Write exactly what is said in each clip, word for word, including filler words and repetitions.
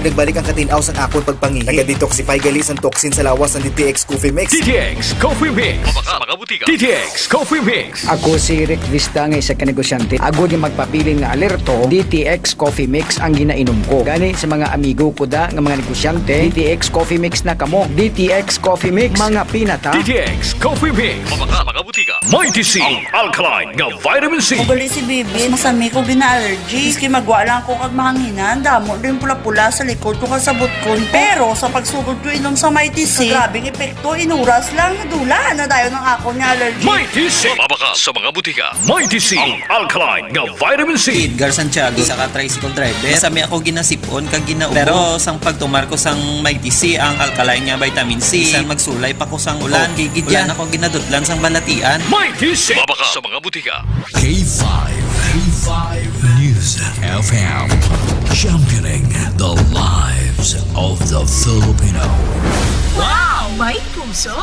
Nagbalik ang katin-aw sang akon pagpangihi. Naga-detoxify gali sang toxin sa lawas ang D T X Coffee Mix. D T X Coffee Mix. Mabaka, mga butika. D T X Coffee Mix. Ako si Rick Vista, nga isa ka negosyante. Agod nga magpabilin nga alerto, D T X Coffee Mix ang ginainom ko. Gani sa mga amigo ko da nga mga negosyante, D T X Coffee Mix na kamo. D T X Coffee Mix, mga pinata. D T X Coffee Mix. Mabaka, mga butika. Mighty C, ang alkaline nga vitamin C. Ugali si Bibi, masami ko gina-allergy. Maski magwa lang ako kag mahanginan, damo din pula-pula sa likod ko kag sa butkon ko. Pero sa pagsugod ko inom sa Mighty C, grabing epekto, inuras lang, nadula na dayon ang akon nga allergy. Mighty C. Mabaka sa mga butika. Mighty C, ang alkaline nga vitamin C. Edgar Santiago, isa ka tricycle driver. Masami ako ginasip-on kag ginaubo. Pero sang pagtumar ko sang Mighty C, ang alkaline nga vitamin C, bisan magsulay pa ko sang ulan, oh, gigid wala yan. Na ko ginadutlan sang balatian. Mighty C. Mabaka sa mga butika. K five, K five News F M, championing the lives of the Filipino. Wow! May puso!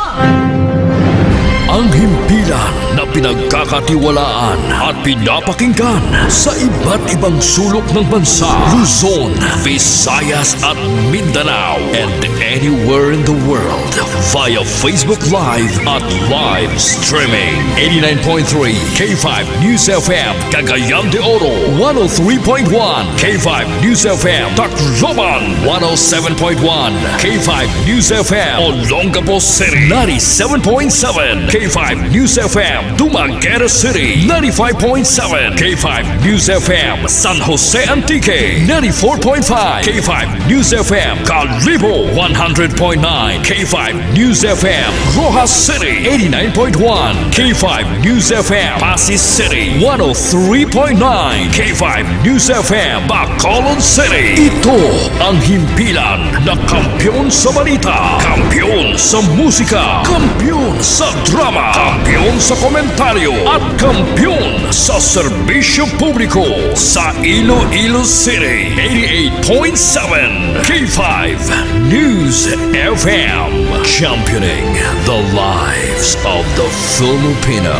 Ang himpilan na pinagkakatiwalaan at pinapakinggan sa iba't ibang sulok ng bansa, Luzon, Visayas at Mindanao, and anywhere in the world via Facebook Live at live streaming. Eighty-nine point three K five News F M, Cagayan de Oro, one oh three point one K five News F M, Tacloban, one oh seven point one K five News F M, Olongapo City, ninety-seven point seven K five News F M, Dumaguete City, ninety-five point seven K five News F M, San Jose Antique, ninety-four point five K five News F M, Kalibo, one hundred point nine K five News F M, Roxas City, eighty-nine point one K five News F M, Passi City, one oh three point nine K five News F M, Bacolod City. Ito ang himpilan na kampiyon sa balita, kampiyon sa musika, kampiyon sa drama, kampiyon sa komentaryo, at kampiyon sa serbisyo publiko sa Iloilo City. Eighty-eight point seven K five News F M, championing the lives of the Filipino.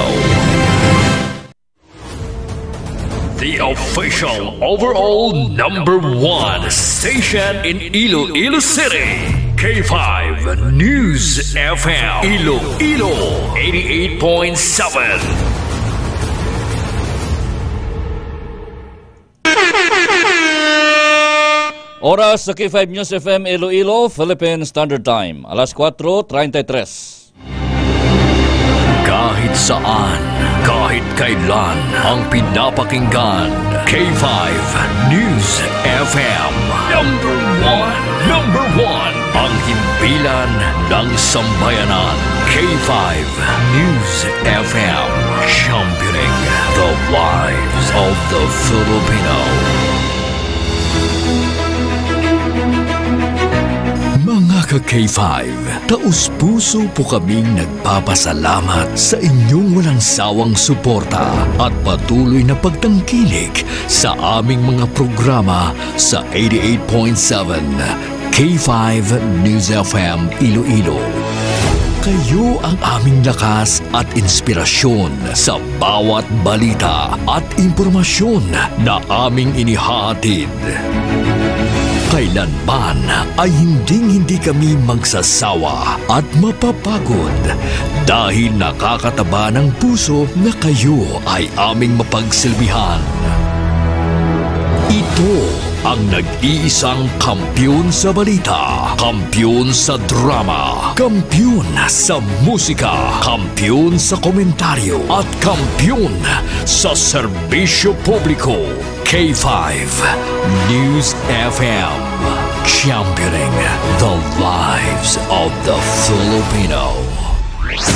The official overall number one station in Iloilo City, K five News F M, Iloilo, eighty-eight point seven. Oras sa K five News F M Iloilo, Philippine Standard Time, alas kuwatro treinta y tres. Kahit saan, kahit kailan, ang pinapakinggan, K five News F M. Number one, number one, ang himpilan ng sambayanan, K five News F M, championing the lives of the Filipino. Mga ka-K five, taus-puso po kaming nagpapasalamat sa inyong walang sawang suporta at patuloy na pagtangkilik sa aming mga programa sa eighty-eight point seven K five News F M Iloilo. Kayo ang aming lakas at inspirasyon sa bawat balita at impormasyon na aming inihahatid. Kailanman ay hinding-hindi kami magsasawa at mapapagod dahil nakakataba ng puso na kayo ay aming mapagsilbihan. Ito ang nag-iisang kampiyon sa balita, kampiyon sa drama, kampiyon sa musika, kampiyon sa komentaryo, at kampiyon sa serbisyo publiko. K five News F M, championing the lives of the Filipino.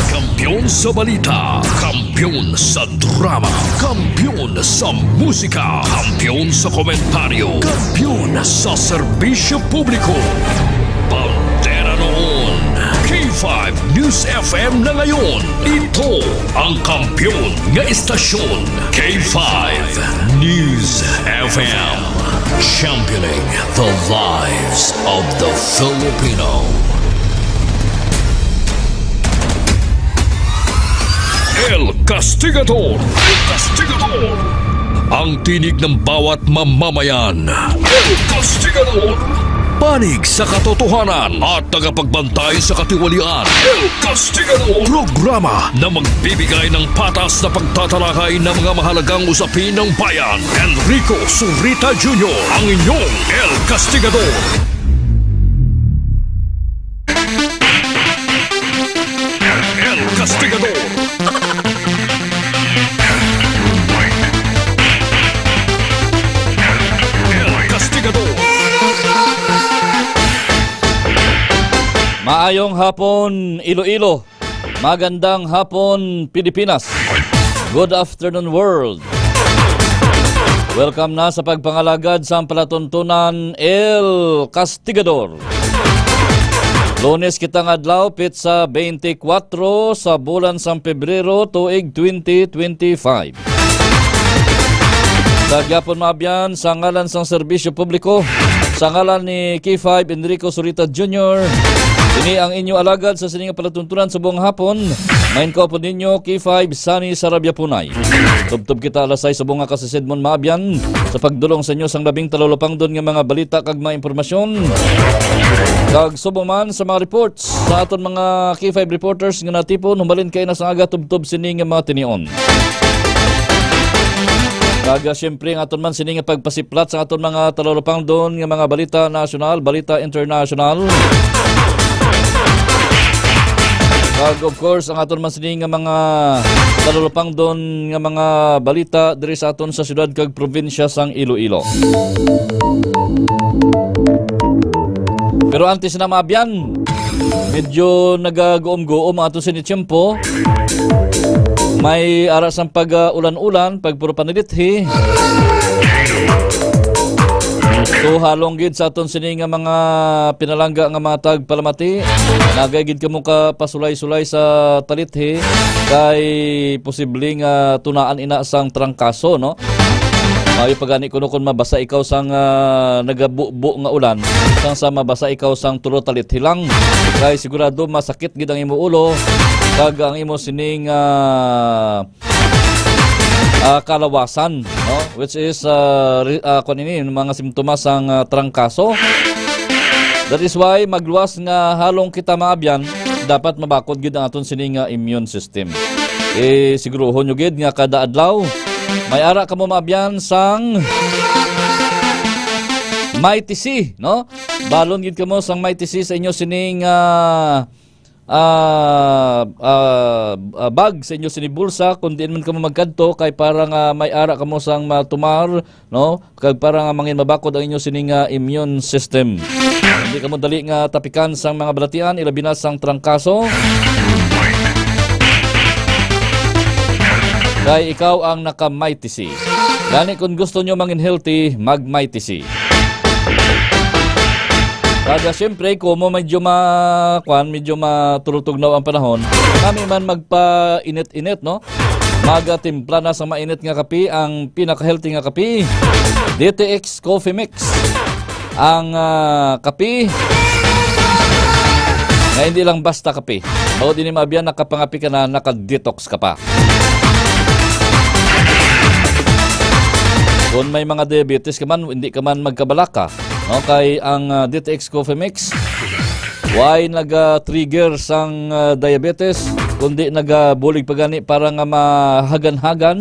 Kampiyon sa balita, kampiyon sa drama, kampiyon sa musika, kampiyon sa komentaryo, kampiyon sa serbisyo publiko. Bandera noon, K five News F M na ngayon. Ito ang kampiyon nga estasyon, K five News F M. Championing the lives of the Filipino. El Castigador. El Castigador. Ang tinig ng bawat mamamayan. El Castigador. Panig sa katotohanan at tagapagbantay sa katiwalian. El Castigador. Programa na magbibigay ng patas na pagtatalakay ng mga mahalagang usapin ng bayan. Enrico Zurita Junior, ang inyong El Castigador. El Castigador. El Castigador. Maayong hapon, Iloilo. Magandang hapon, Pilipinas. Good afternoon, world. Welcome na sa pagpangalagad sang palatuntunan El Castigador. Lunes kita nga adlaw, petsa twenty-four sa bulan sang Pebrero, tuig twenty twenty-five. Sa gyapon, maabyan, sa ngalan sang serbisyo publiko, sa ngalan ni K five Enrico Zurita Junior, ini ang inyo alagad sa sini nga palatuntunan subong hapon. Main ko po ninyo, K five Sunny Sarabia Punay. Tubtob kita alas sais subong nga kasisidmon, maabyan, sa pagdulong sa inyo sang labing talulopangdon nga mga balita kag mga impormasyon. Kag subong man sa mga reports sa aton mga K five reporters nga natipon, humalin kay na sa aga tubtob sini nga mga tinion. Kag, ah, siyempre, ang aton man sini nga pagpasiplat sa aton mga talulopangdon nga mga balita nasyonal, balita internasyonal. Kag, of course, ang aton man sini nga mga talulopangdon nga mga balita diri sa aton sa syudad kag probinsya sang Iloilo. Pero antes na, maabyan, medyo nagaguom-guom ang aton sini tiyempo. May ara sang pag, ah, ulan-ulan, pagpuro panilithi. So, halong gid sa aton sini nga mga pinalangga nga mga tagpalamati. Nagay gid kamo ka pasulay-sulay sa talithi kay posible nga tunaan ina sang trangkaso, no? Maayo pa gani kuno kon mabasa ikaw sang, ah, nagabubo nga ulan, sang sa mabasa ikaw sang tulo talithi lang. Kay sigurado masakit gid ang imo ulo, kag ang imo sining, ah, ah, kalawasan, no? Which is, ah, re-, ah, kwan ini, mga simptomas sang, ah, trangkaso. That is why magluwas nga halong kita maabyan, dapat mabakod gid ang aton sini nga immune system. Eh, siguruhon nyo gid nga kada adlaw, may ara kamo maabyan sang Mighty C, no? Balon gid kamo sang Mighty C sa inyo sining, ah, ah, ah, ah, bag, sa inyo sini bulsa, kung diin man kamo magkadto, kay para nga may ara kamo sang matumar, no? Kag para nga mangin mabakod ang inyo sini nga immune system. Hindi kamo dali nga tapikan sang mga balatian, ilabi na sang trangkaso. Kay ikaw ang naka-Mighty C. Gani, kung gusto nyo mangin healthy, mag-Mighty C. Kag, ah, siyempre, kung mo medyo ma-, kwan, medyo matulog-tugnaw ang panahon, kami man magpainit-init, no? Magtimpla na sa mainit nga kape, ang pinaka-healthy nga kape, D T X Coffee Mix. Ang, ah, kape nga hindi lang basta kape. Mao din ni maabyan, nakapangape ka na, naka-detox ka pa. Kung may mga diabetes ka man, hindi ka man magkabalaka, no? Kay ang, ah, D T X Coffee Mix, why naga-trigger sang, ah, diabetes, kundi nagabulig pa gani para nga mahagan-hagan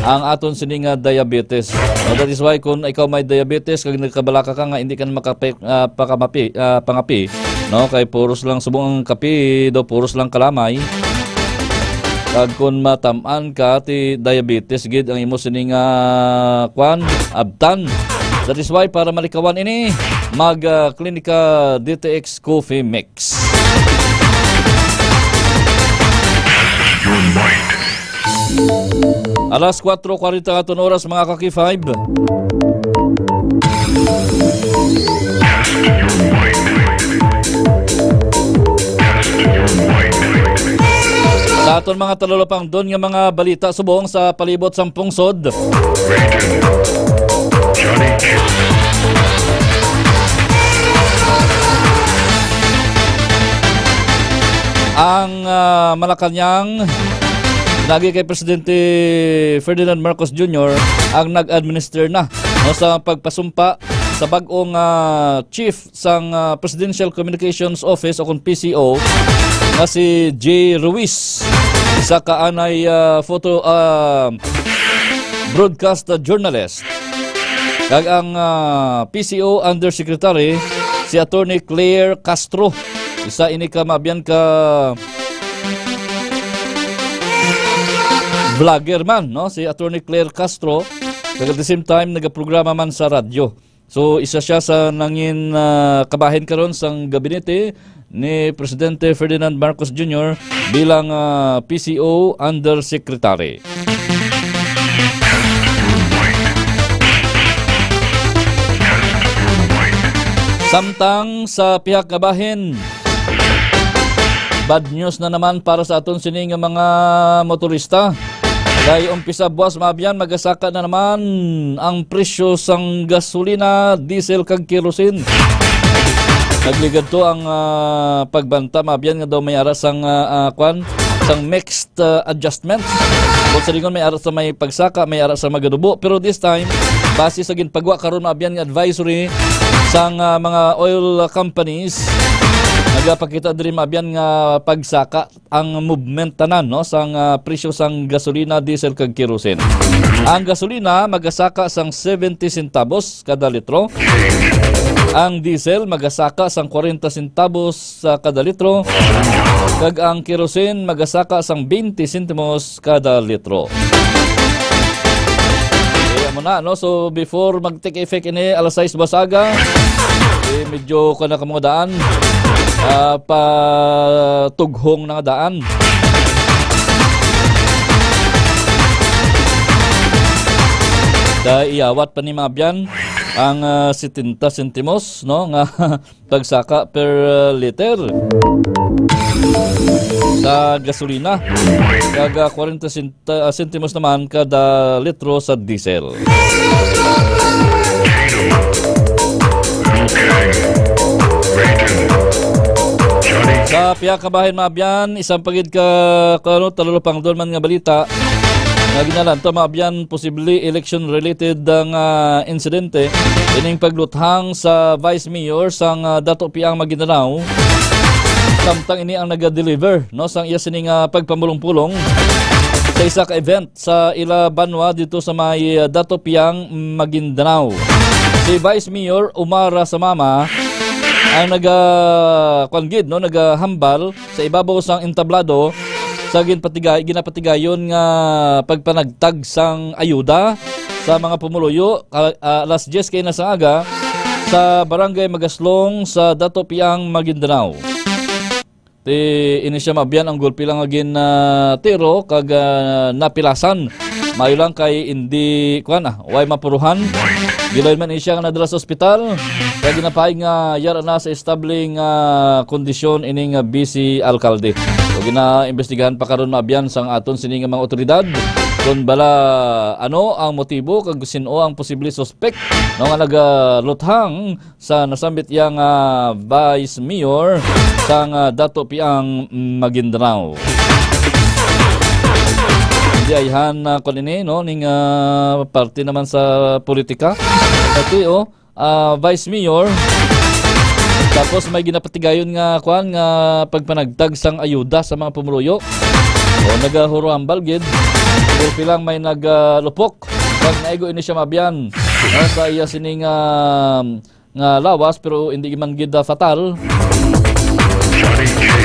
ang aton sini nga diabetes. No, that is why kung ikaw may diabetes, kag nagkabalaka ka nga hindi ka na makape-, ah, pakamapi-, ah, pangapi, no? Kay puros lang subong ang kape, do puros lang kalamay. Kag kung matam-an ka, ti diabetes gid ang imo sini nga, kwan, abtan. That is why para malikawan ini, mag, ah, Klinika D T X Coffee Mix. Alas kuwatro kwarenta nga aton oras, mga ka-K five. Sa aton mga talulapangdon nga mga balita subong sa palibot sang pungsod. Ang, ah, Malacañang, lagi kay Presidente Ferdinand Marcos Junior ang nag-administer na, no, sa pagpasumpa sa bag-ong, ah, chief sang, ah, Presidential Communications Office o kon P C O nga si Jay Ruiz, isa ka anay, ah, photo, ah, broadcast journalist. Kag ang, ah, P C O Undersecretary, si Attorney Claire Castro. Isa ini ka maabyan ka vlogger man, no? Si Attorney Claire Castro. Kag at the same time, nagaprograma man sa radyo. So, isa siya sa nangin, ah, kabahin karon sang gabinete ni Presidente Ferdinand Marcos Junior bilang, ah, P C O Undersecretary. Samtang sa pihak nga bahin, bad news na naman para sa aton sini nga mga motorista. Kay umpisa buwas, maabyan, magasaka na naman ang presyo sang gasolina, diesel kag kerosene. Nagligad to ang, ah, pagbanta, maabyan, nga daw may ara sang, ah, ah, kwan, sang mixed, ah, adjustment. Kung sa lingon, may ara sa may pagsaka, may ara sa magadubo. Pero this time, base sa ginpagwa karon, maabyan, nga advisory sang, ah, mga oil companies, nagapakita diri, maabyan, nga pagsaka ang movement tanan, no, sang, ah, presyo sang gasolina, diesel kag kerosene. Ang gasolina magasaka sang seventy centavos kada litro. Ang diesel magasaka sang kwarenta centavos sa kada litro. Kag ang kerosene magasaka sang twenty sentimos kada litro. Kaya mo na, no? So, before mag-take effect ini, alas sais basaga, eh, medyo ka na ka mga daan. Ah, patughong na nga daan. Dahil iyawat pa ni Mabyan ang, ah, setenta sentimos, no, nga pagsaka per, ah, liter sa gasolina. Kag, ah, kwarenta sent-, ah, sentimos naman kada litro sa diesel. Sa pihak nga bahin, Mabyan, isang pagid ka, ka, ano, talulupangdon man nga balita nga ginalantaw, Mabyan, posible election-related nga insidente ining pagluthang sa Vice Mayor sang, ah, Dato Piang Maguindanao, samtang ini ang naga-deliver, no, sang iya sini nga pagpamulong-pulong sa isa ka event sa ila banwa dito sa may, ah, Dato Piang, Maguindanao. Si Vice Mayor Umara Samama ang naga-, kwan gid, no, nagahambal sa ibabaw sang entablado sa ginpatigay-, ginapatigayon nga pagpanagtag sang ayuda sa mga pumuluyo, ka-, ah, alas diyes kay na sa aga sa Barangay Magaslong sa Dato Piang, Maguindanao. Ti, ini siya, Mabyan, ang gulpi lang nga gin, ah, tiro kag, ah, napilasan. Maayo lang kay indi, kuan, ah, way mapuruhan. Gilayon man ini siya nga nadala sa ospital. Kay ginapahayag nga yara na sa establing, ah, kondisyon ining, ah, vice alkalde. So, ginaimbestigahan pa karon, Mabyan, sang aton sini nga mga otoridad kung bala ano ang motibo kag sin-o ang posible suspek, no, nga nagaluthang sa nasambit iya nga Vice Mayor sang, ah, Dato Piang, Maguindanao. Hindi ayhan na kuan ini, no, ning, ah, parte naman sa politika. Ito, oh, ah, Vice Mayor. Tapos may ginapatigayon nga kuan nga pagpanagtag sang ayuda sa mga pumuluyo. O nagahurambal gid. Pero pilang may nagalupok. Pag naigo ini siya, Mabyan, no, sa iya sining, ah, nga lawas, pero hindi man gid, ah, fatal.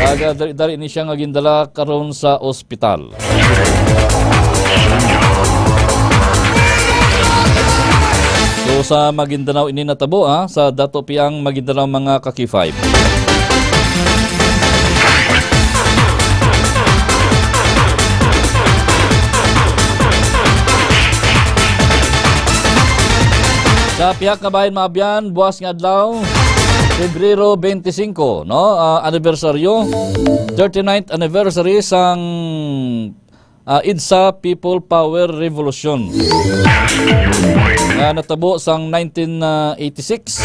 Kag, ah, dari, dari ni siya nga gindala karon sa ospital. So, sa Maguindanao ini natabo, ah, sa Dato Piang Maguindanao, mga ka-K five. Sa pihak nga bahin, Mabyan, buwas nga adlaw, Pebrero twenty-five, no? Ah, anibersaryo, thirty-ninth anniversary sang, ah, EDSA People Power Revolution nga natabo sang nineteen eighty-six.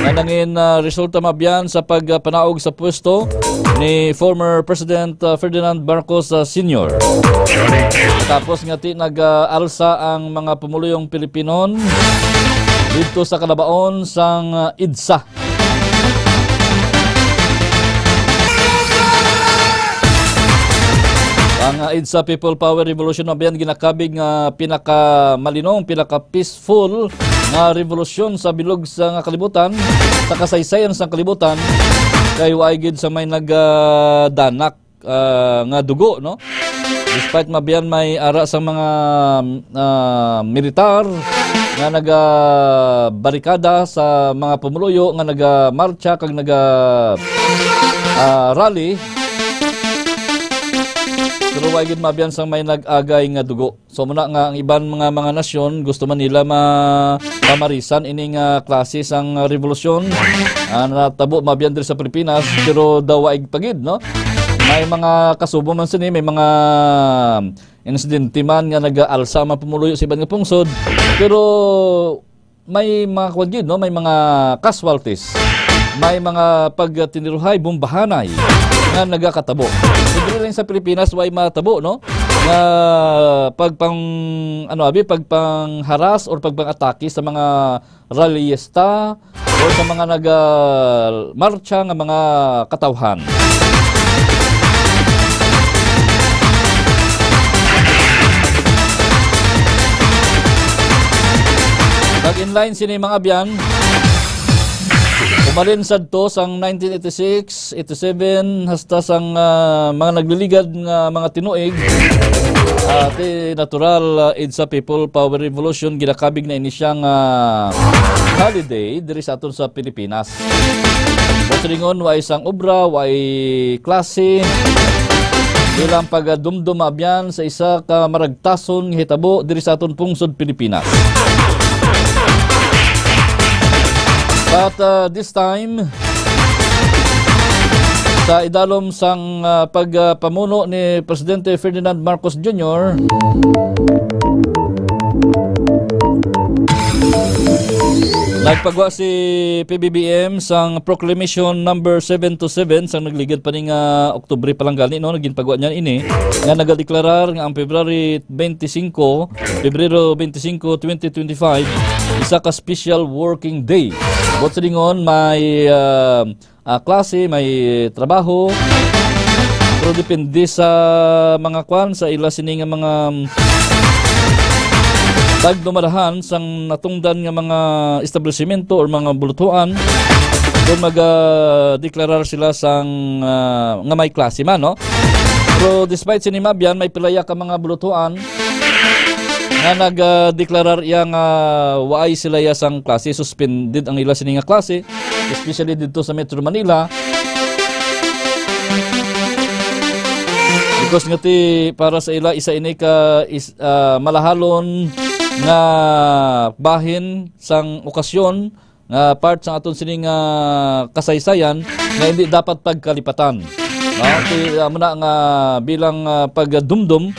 Nga nangin, ah, resulta, Mabyan, sa pagpanaog sa pwesto ni former President, ah, Ferdinand Marcos, ah, Senior. Tapos nga ti nag-alsa ang mga pumuluyong Pilipinon didto sa kalabaon sang, ah, EDSA. Ang, ah, EDSA People Power Revolution, mga abyan, ginakabig nga pinakamalinong, pinaka-peaceful nga revolusyon sa bilog sa nga kalibutan, sa kasaysayan sang kalibutan, kay waay gid sa may nagdanak, ah, nga dugo, no? Despite, mga abyan, may ara sa mga, ah, militar nga nagabarikada sa mga pumuluyo nga nagamartsa kag naga, ah, rally, pero waay gid, mga abyan, sang may nag-agay nga dugo. So, muna nga ang iban mga, mga nasyon gusto man nila ma-, pamarisan ini nga klase sang revolusyon, ah, natabo, mga abyan, diri sa Pilipinas, pero daw waay pa gid, no? May mga kasubo man sini, may mga insidente man nga nag-aalsa ang mga pumuluyo sa iban nga pungsod, pero may mga kuwan gid, no? May mga casualties. May mga pagtiniruhay, bombahanay nga nagakatabo. So, dili lang sa Pilipinas, way matabo, no? Nga pagpang, ano, abi, pagpangharas or pagpang-atake sa mga rallyista or sa mga nag, ah, marcha nga mga katawhan. Nag-inline sini, mga abyan. Umalin sadto sang nineteen eighty-six, eighty-seven, hasta sang, ah, mga nagliligad nga mga tinuig. Ah, ti natural, ah, EDSA People Power Revolution, ginakabig na ini siya nga holiday diri sa aton sa Pilipinas. Buot silingon, waay sang obra, waay klase, bilang pagadumdum, mga abyan, sa isa ka maragtason nga hitabo diri sa aton pungsod Pilipinas. But, uh, this time, sa idalom sang, uh, pagpamuno ni Presidente Ferdinand Marcos Junior, nagpagwa si P B B M sang Proclamation Number seven to seven sang nagligad pa ni nga Oktubre pa lang gani, no, naging pagwa niya ini, nga nagadeklarar nga ang February twenty-five, Pebrero twenty-five, twenty twenty-five, isa ka special working day. Buot silingon, may, ah, ah, klase, may trabaho. Pero depende sa mga kwan, sa ila sini nga mga, um, tagdumalahan sang natungdan nga mga establisimento or mga bulutuan, kung mag, ah, deklarar sila sang, ah, nga may klase man, no? Pero despite sini, mga abyan, may pilaya ka mga bulutuan nga nagdeklarar iya nga waay sila iya sang klase, suspended ang ila sini nga klase, especially didto sa Metro Manila. Because nga ti, para sa ila, isa ini ka is-, ah, malahalon nga bahin sang okasyon nga part sang aton sini nga kasaysayan nga hindi dapat pagkalipatan. No? Ti, amo na nga bilang, ah, pagdumdom,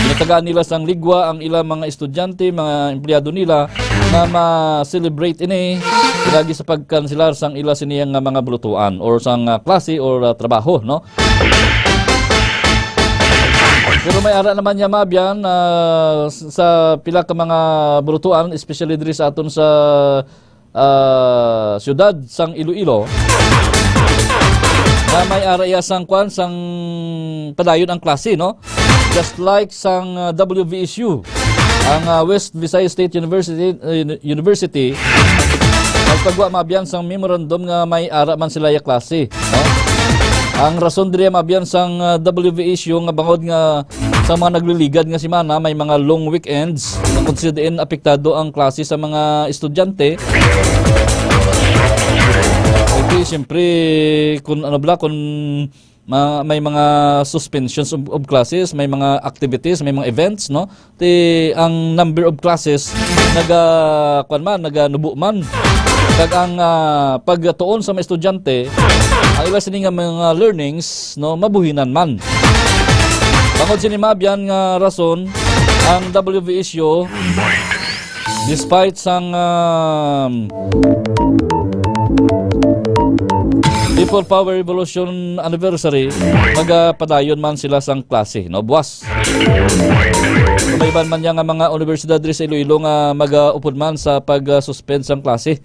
ginatagaan nila sang ligwa ang ilang mga estudyante, mga empleyado nila, nga ma-celebrate ini, lagi sa pagkanselar sang ila sini nga mga bulutuan or sang, ah, klase or, ah, trabaho, no? Pero may ara naman niya, mga abyan, ah, s-, sa pila ka mga bulutuan, especially diri sa aton sa, ah, siyudad sang Iloilo, na may ara iya sang kwan, sang padayon ang klase, no? Just like sang, ah, W V S U, ang, ah, West Visayas State University, uh, University, nagpagwa, mga abyan, sang memorandum nga may ara man sila ya klase, no? Ang rason diri, mga abyan, sang, ah, W V S U nga bangod nga sa mga nagliligad nga semana, may mga long weekends, nga kung sa diin apektado ang klase sa mga estudyante. Ito, siyempre, kung ano bala, kung ma-, may mga suspensions of, of classes, may mga activities, may mga events, no? Ti ang number of classes naga, kwan man, naganubo man. Kag ang, ah, pagtuon sa mga estudyante, ang ila sini nga mga learnings, no, mabuhinan man. Bangod sini, mga abyan, nga rason, ang W V S U, despite sang, um, People Power Revolution Anniversary, magapadayon man sila sang klase, no? Buwas. May iban man niya nga mga universidad diri sa Iloilo nga mag-, ah, upod man sa pag-suspend sang klase.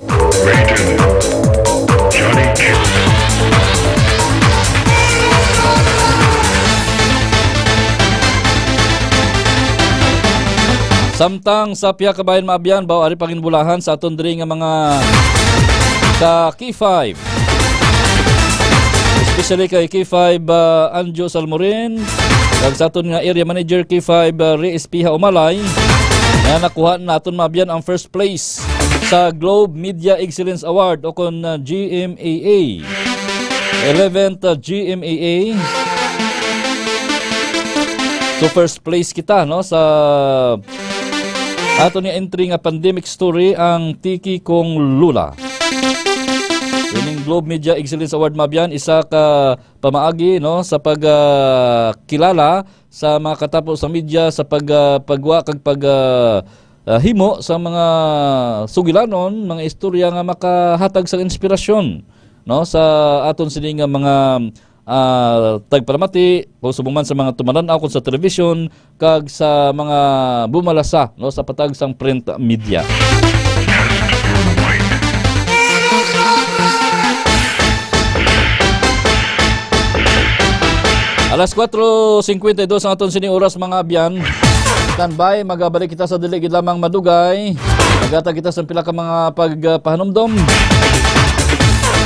Samtang sa pihak kabayan, mga abyan, baw ari panginbulahan sa aton diri nga mga ka K five. Especially kay K five, ah, Anjo Salmorin, kag sa aton nga area manager, K five, ah, Rey Espiha Umalay, nga nakuha naton, mga abyan, ang first place sa Globe Media Excellence Award o kon, ah, G M A A. Eleventh, ah, G M A A. So, first place kita, no, sa ato ni entry nga pandemic story, ang Tiki Kong Lula. Ining Globe Media Excellence Award, mga abyan, isa ka pamaagi, no, sa pag, ah, kilala sa mga katapo sa media, sa pag, ah, pagwa kag pag, ah, ah, himo sa mga sugilanon, mga istorya nga makahatag sa inspirasyon, no, sa aton sini nga mga, ah, tagpalamati, kung subong man sa mga tumalan-aw kon sa telebisyon, kag sa mga bumalasa, no, sa patag sang print media. Alas kuwatro singkwenta y dos ang aton sini oras, mga abyan. Standby, magabalik kita sa dili gid lamang madugay. Maghatag kita sa pila ka mga pagpahanumdom.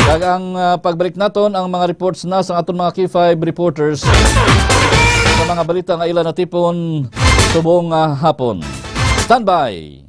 Kag ang, ah, pagbalik naton, ang mga reports na sa aton mga K five reporters sa mga balita nga ila natipon subong nga hapon. Standby!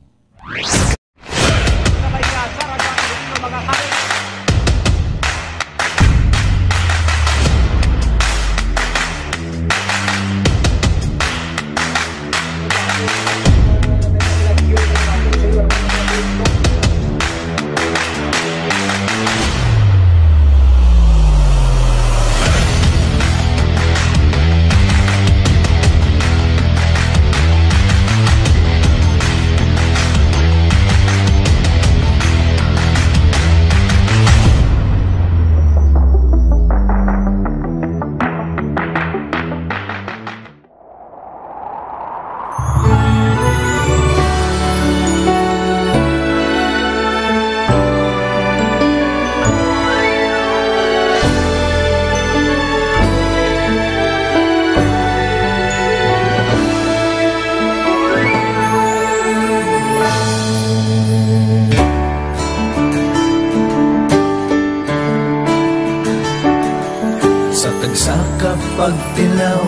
Sa tagsa ka pagtilaw,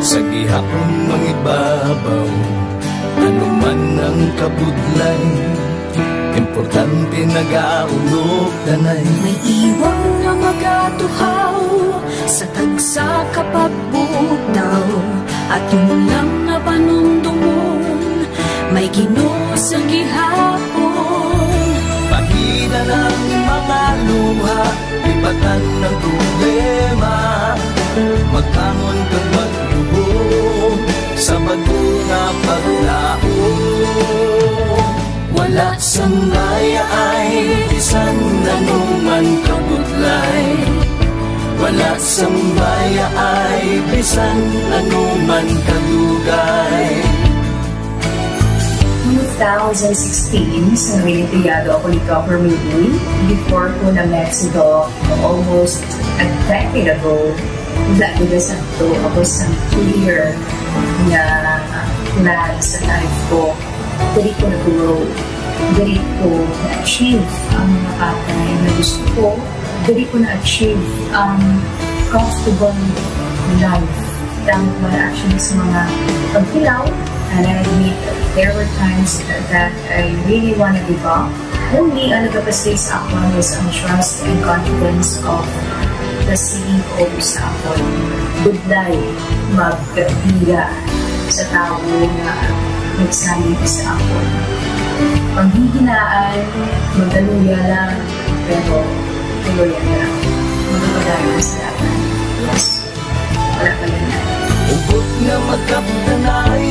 sa gihapon mangibabaw, ano man ang kabudlay, importante nagaulog tanay. May iwang nga magatuhaw sa tagsa ka pagbutaw, aton lang nga panumdomon, may Ginoo sa gihapon. Pahina lang mga luha, lipatan ang problema, magbangon kag magluhod sa bag-o nga paglaom. Wala sang mayaay bisan ano man kabudlay, wala sang mayaay bisan ano man kadugay. Two thousand sixteen, sa nangin-empleyado ako ni Governor Uy, before ko na-met si Doc almost a decade ago, wala ko na sakto. Ako sa clear nga plan sa life ko. Diri ko na-grow. Diri ko na-achieve ang mga bagay na gusto ko. Diri ko na-achieve ang comfortable life. Thank God actually sa mga pagkilaw. And I admit there were times that I really wanna give up. Only ang nagapastay sa akon is ang trust and confidence of the C E O sa akon. Budlay magbiya sa tawo nga nagsalig sa akon. Panghihinaan, magaluya lang, pero tuloyan lang. Magpapadayon sa dalan. Yes. Wala pa yan. Hugot nga magkapdanay,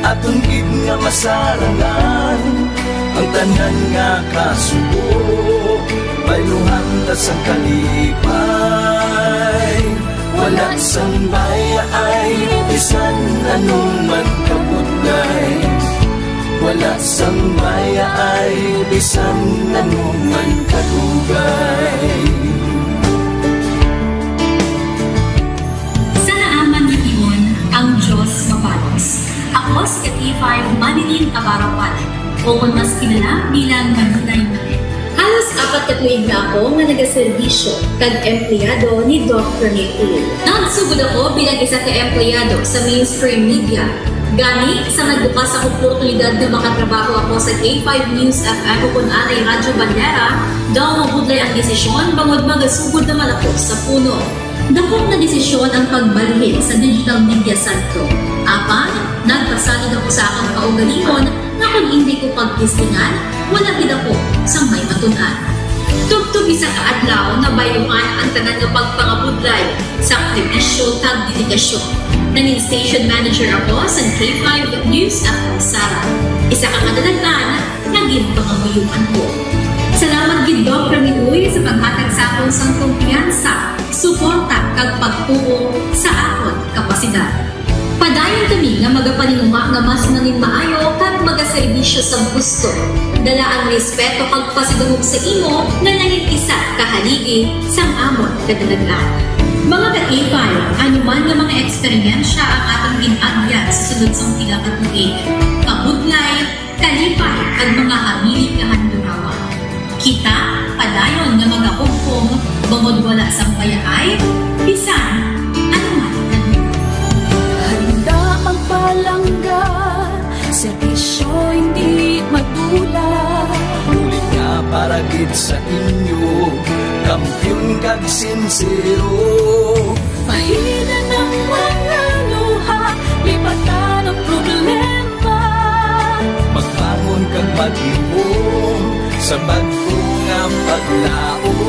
aton gid nga masarangan ang tanan nga kasubo. Bayluhan ta sang kalipay, wala sang mayaay Bisan ano man kabudlay, wala sang mayaay, bisan ano man kadugay. Sa naaman nga tion, ang Dios mabalos. Ako si K five Manilyn Navarro Palit, o kon mas kilala bilang Manilay Manilyn. Halos apat ka tuig na ako nga nagaserbisyo kag empleyado ni Doc Ramil Uy. Nagsugod ako bilang isa ka empleyado sa mainstream media. Gani, sa nagbukas ang oportunidad nga makatrabaho ako sa K five News F M o kon anay Radyo Bandera, daw mabudlay ang desisyon bangod magasugod naman ako sa puno. Dako nga desisyon ang pagbalhin sa digital media sentro. Apan, nagpasalig ako sa akon kaugalingon nga kon indi ko pagtistingan, wala gid ako sang may matun-an. Tubtob isa ka adlaw, nabayluhan ang tanan nga pagpangabudlay, sakripisyo, kag dedikasyon. Nangin station manager ako sa K five News F M Sara. Isa ka kadalaghan nga ginpangamuyoan ko. Salamat gid, Doc Ramil Uy, sa paghatag sa akon sang kumpiyansa, suporta, kag pagtuo sa akon kapasidad. Padayon kami nga magapaninguha nga mas nangin maayo kag magaserbisyo sa gusto. Dala ang respeto kag pasidungog sa imo nga nangin isa ka haligi sang amon kadalagan. Mga ka-K five, ano man nga mga eksperyensya ang aton gin-agyan sa sulod sang pila ka tuig, kabudlay, kalipay, kag mga hamili nga handurawan. Kita padayon nga magahugpong bangod wala sang bayaay, bisan ano man. Handa magpalangga, serbisyo hindi madula. Bulig nga para gid sa inyo, kampiyon kag sinsero. Pahinan ang mga luha, lipatan ang problema. Magbangon kag maghimom sa bag-o nga paglaom.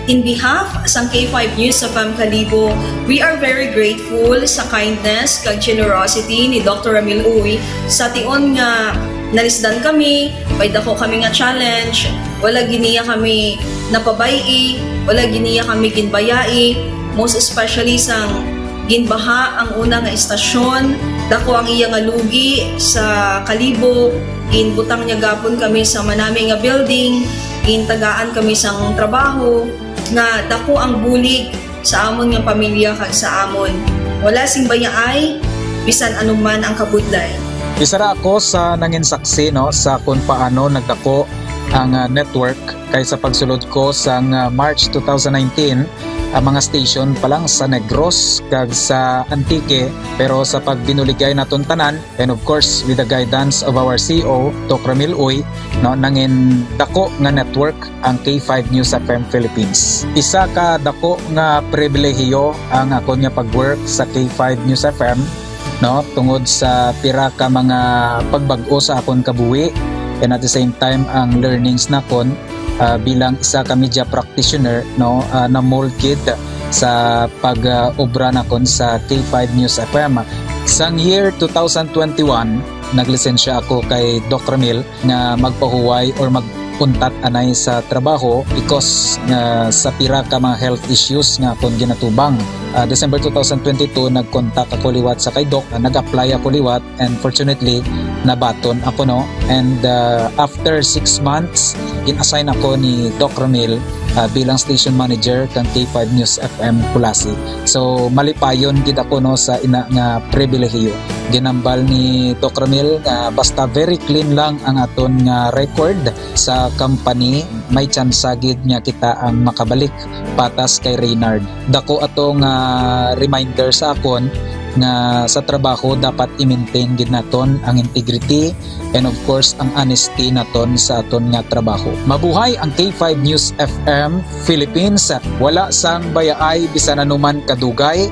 In behalf sang K five News F M Kalibo, we are very grateful sa kindness kag generosity ni Doctor Ramil Uy sa tion nga nalisdan kami, may dako kami nga challenge, wala gid niya kami napabay-i, wala gid niya kami ginbayai, most especially sang ginbaha ang una nga istasyon, dako ang iya nga lugi sa Kalibo, ginbutang niya gapon kami sa manami nga building, gintagaan kami sang trabaho, nga dako ang bulig sa amon nga pamilya kag sa amon. Wala sing bayaay, bisan ano man ang kabudlay. Isa ra ako sa nangin saksi, no, sa kung paano nagdako ang, ah, network, kay sa pagsulod ko sang, ah, March two thousand nineteen, ang mga station pa lang sa Negros kag sa Antique, pero sa pagbinuligay naton tanan, and of course, with the guidance of our C E O, Doc Ramil Uy, no, nangin dako nga network ang K five News F M Philippines. Isa ka dako nga pribilehiyo ang akon nga pag-work sa K five News F M, no, tungod sa pira ka mga pagbag-o sa akon kabuhi, and at the same time ang learnings nakon, ah, bilang isa ka media practitioner, no, ah, na-mold gid sa pag, ah, obra nakon sa K five News F M. Sang year two thousand twenty-one, naglisensya ako kay Doc Ramil nga magpahuway or mag-untat anay sa trabaho because nga sa pira ka mga health issues nga akon ginatubang. Ah, December two thousand twenty-two, nag-contact ako liwat sa kay Doc, ah, nag-apply ako liwat, and fortunately, nabaton ako, no? And, ah, after six months, gin-assign ako ni Doc Ramil, ah, bilang station manager kang K five News F M Culasi. So, malipayon gid ako, no, sa ina nga pribilehiyo. Ginambal ni Doc Ramil nga basta very clean lang ang aton nga record sa company, may tsansa gid nga kita ang makabalik patas kay Reynard. Dako ato nga reminder sa akon nga sa trabaho dapat i-maintain gid naton ang integrity and of course ang honesty naton sa aton nga trabaho. Mabuhay ang K five News F M Philippines. Wala sang bayaay bisan ano man kadugay,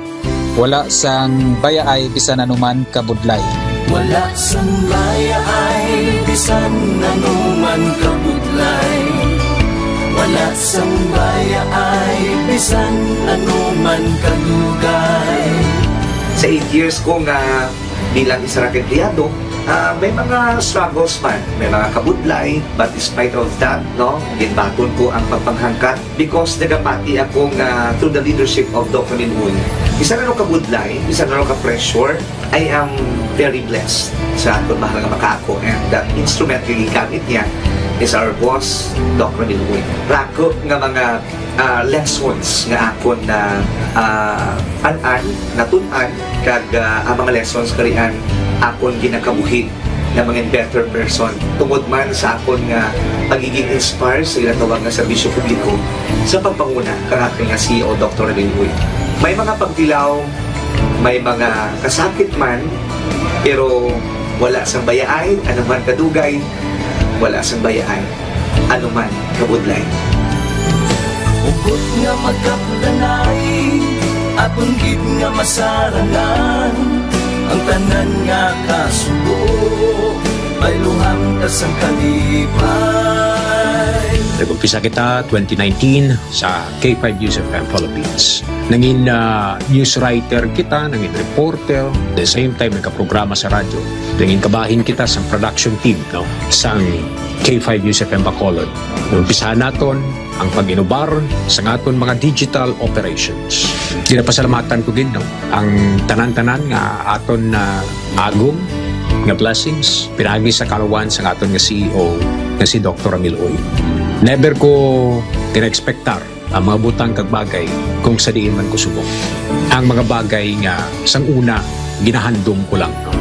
wala sang bayaay bisan ano man kabudlay. Wala sang bayaay bisan ano man kabudlay. Wala sang bayaay bisan ano man kadugay. Sa eight years ko nga bilang isa ra ka empleyado, ah, may mga struggles man, may mga kabudlay, but despite of that, no, ginbaton ko ang pagpanghangkat because nagapati ako nga through the leadership of Doc Ramil Uy, Bisan ano ka budlay, bisan ano ka pressure, I am very blessed sa akon mahal nga makaako, and the instrument nga gigamit niya is our boss, Doc Ramil Uy. Rako nga mga, ah, lessons nga akon na, ah, an-an, natun-an, kag, ah, ang mga lessons karian akon ginakabuhi nga mangin better person tungod man sa akon nga pagiging inspire sa ginatawag nga serbisyo publiko sa pagpanguna kang akon nga C E O, Doktor Ramil Uy. May mga pagtilaw, may mga kasakit man, pero wala sang bayaay, ano man kadugay, wala sang bayaay, ano man kabudlay. Hugot nga magkapdanay, aton gid nga masarangan ang tanan nga kasubo, pailuhan ta sang kalipay. Nag-umpisa kita twenty nineteen sa K five News F M Philippines. Nangin, ah, news writer kita, nangin reporter, the same time nagkaprograma sa radyo. Nangin kabahin kita sa production team, no, sang K five News F M Bacolod. Umpisahan naton ang pag-inubar sa aton mga digital operations. Ginapasalamatan ko gid, no, ang tanan-tanan nga aton na agom nga blessings pinaagi sa kalawan sa aton nga C E O nga si Doktor Ramil Uy. Never ko gina-expectar ang mga butang kag bagay kung sa diin man ko subong. Ang mga bagay nga sang una ginahandom ko lang, no?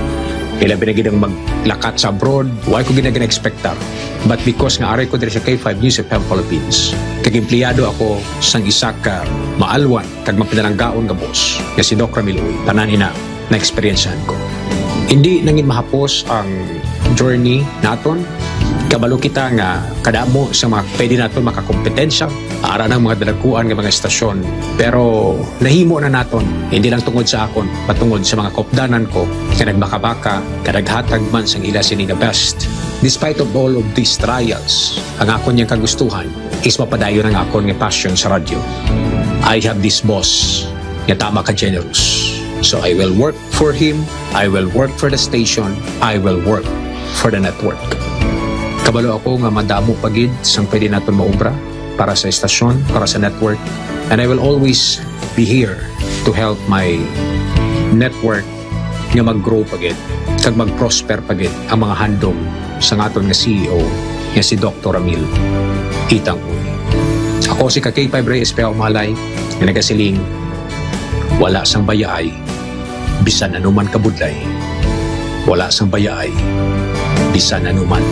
Ilabi na gid ang maglakat sa abroad, wa ko gid na gina-expectar. But because nga ari ko diri sa K five News F M Philippines, kag empleyado ako sang isa ka maalwan kag mapinalanggaon nga boss nga si Doc Ramil Uy, tanan ina na-eksperyensyahan ko. Hindi nangin mahapos ang journey naton. Kabalo kita nga kadamo sa mga pwede naton makakompetensya ara ng mga dalaguan nga mga estasyon. Pero nahimo na naton, hindi lang tungod sa akon, patungod sa mga kopdanan ko nga nagbakabaka, nga naghatag man sang ila sini nga best. Despite of all of these trials, ang akon yang kagustuhan is mapadayon ang akon nga passion sa radyo. I have this boss nga tama ka generous. So I will work for him, I will work for the station, I will work for the network. Kabalo ako nga madamo pa gid sang pwede naton maubra para sa estasyon, para sa network, and I will always be here to help my network nga mag-grow pa gid kag mag-prosper pa gid ang mga handom sa aton nga C E O nga si Doktor Ramil Itang Uy. Ako si ka K five Rey Espejo Malay nga nagasiling, wala sang bayaay bisan ano man kabudlay, wala sang bayaay bisan ano man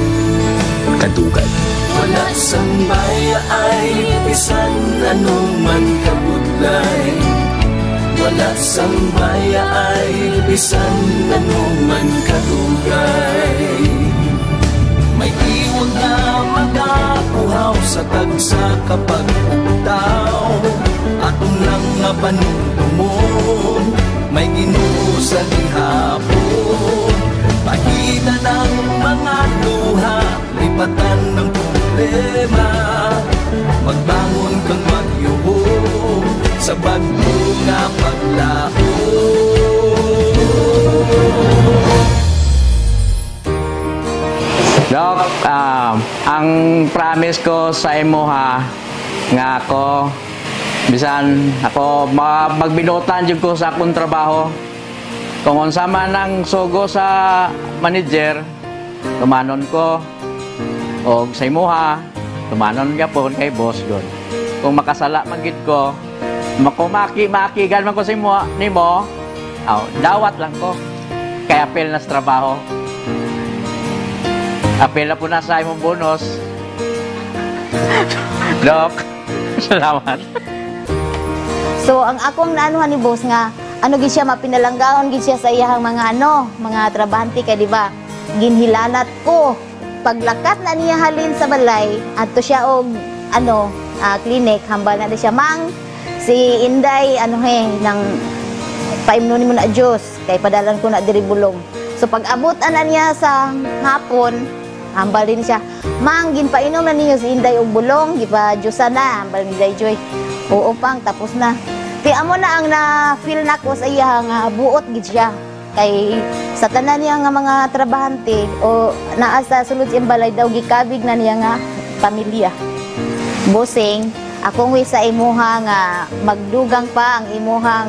kadugay. Wala sang bayaay bisan ano man kabudlay, wala sang bayaay bisan ano man kadugay. May iwag nga magapuhaw sa tagsa ka pagpugtaw. Aton lang nga panumdumon, may Ginoo sa gihapon. Pagitan ang mga luha, lipatan ang problema. Magbangon kang magyuhong sa bag-o nga paglaom. Doc, ah, ang promise ko sa imo ha, nga ako, bisan ako, ma-, magbinuotan jud ko sa akong trabaho. Kung unsa man ang sugo sa manager, tumanon ko. Og sa imuha, tumanon gyapon kay boss gud. Kung makasala man gid ko, makumaki-makigan man ko sa imo, nimo, aw, dawat lang ko. Kay apil na sa trabaho. Apil na po na sa imong bonus. Doc, salamat. So, ang akong naanuhan ni boss nga, ano gid siya, mapinalanggaon gid siya sa iyahang mga, ano, mga trabahante kay, di ba, ginhilanat ko. Paglakat na niya halin sa balay, adto siya og, ano, ah, clinic, hambal na siya, "Mang, si Inday, ano, he, nang paimnon nimo na juice, kay padalan ko na diri bulong." So, pag-abot ana niya sa hapon, hambal din siya, "Mang, ginpainom na ninyo si Inday og bulong, gipa-juice na," hambal ni Day Joy. "Oo, Pang, tapos na." Kay amo na ang na-feel nako sa iya nga buot gid siya. Kay sa tanan niya nga mga trabahante o naa sa sulod sa iyang balay daw, gikabig na niya nga pamilya. Bossing, akong wish sa imuha nga magdugang pa ang imuhang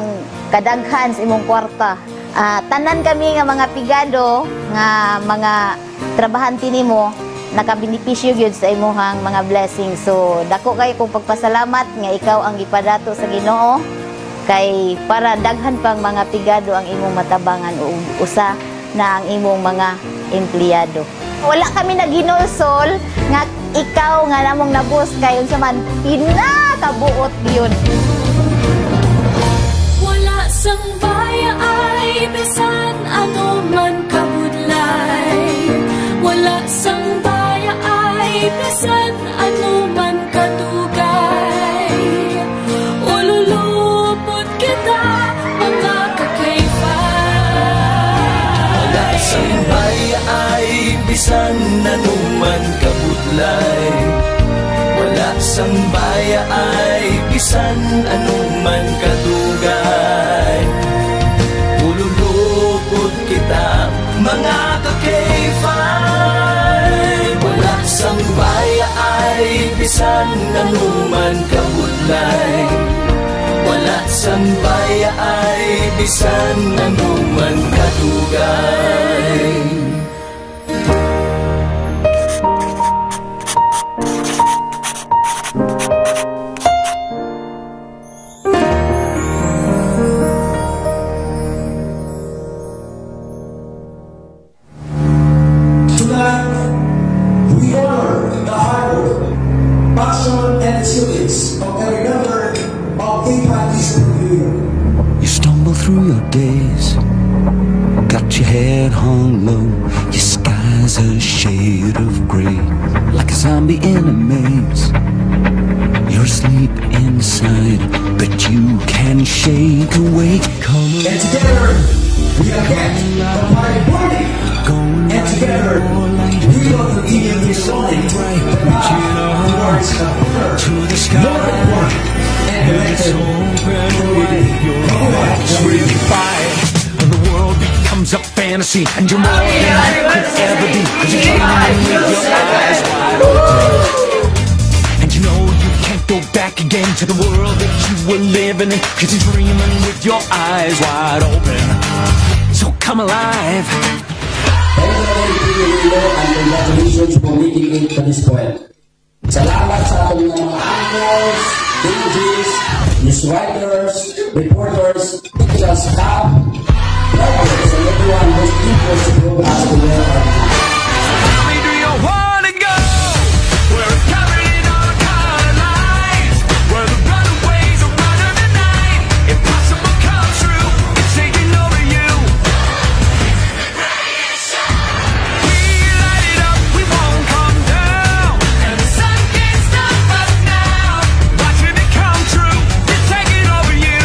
kadaghan sa imong kwarta. Ah, tanan kami nga mga pigado, nga mga trabahante nimo, nakabenepisyo gyud sa imuhang mga blessings. So, dako kayo kong pagpasalamat nga ikaw ang gipadato sa Ginoo, kay para daghan pang mga pigado ang imong matabangan, o usa na ang imong mga empleyado. Wala kami naghinulsol nga ikaw nga namong nabus kay unsa man pinakabuot gyud. Wala sang baya ay bisan ano man kabudlay. Wala sang baya ay bisan ano man kadugay. Ululupot kita, mga kakayfay. Wala sang baya ay bisan ano man kabudlay. Wala sang baya ay bisan ano man kadugay. Ululupot kita, mga kakayfay. Wala sang baya ay bisan ano man kabudlay. Wala sang baya ay bisan ano man kadugay. Tonight, we honor the hard work, passion, and resilience of every member of K five East Pavilion. You stumble through your days, got your head hung low, your sky's a shade of gray, like a zombie in a maze. You're asleep inside, but you can shake awake. Come on. And together, we are back. The party burning. And together, we will continue this morning. The path towards a better, more informed, and connected community. Come on, everybody. And the world becomes a fantasy, and you're more than you could ever be, 'cause you're dreaming with your eyes wide open. And you know you can't go back again to the world that you were living in, 'cause you're dreaming with your eyes wide open. So come alive. Hello, Iloilo, and congratulations for making it to this point. Salamat sa aton nga mga anchors, D Js, news writers, reporters, technical staff, drivers, and everyone who's eager to bring us to where our Mommy, do you wanna go? We're covered in all color lines. We're the runaways of modern night. Impossible come true. It's taking over you. We light it up, we won't come down. And the sun can't stop us now. Watching it come true, it's taking over you.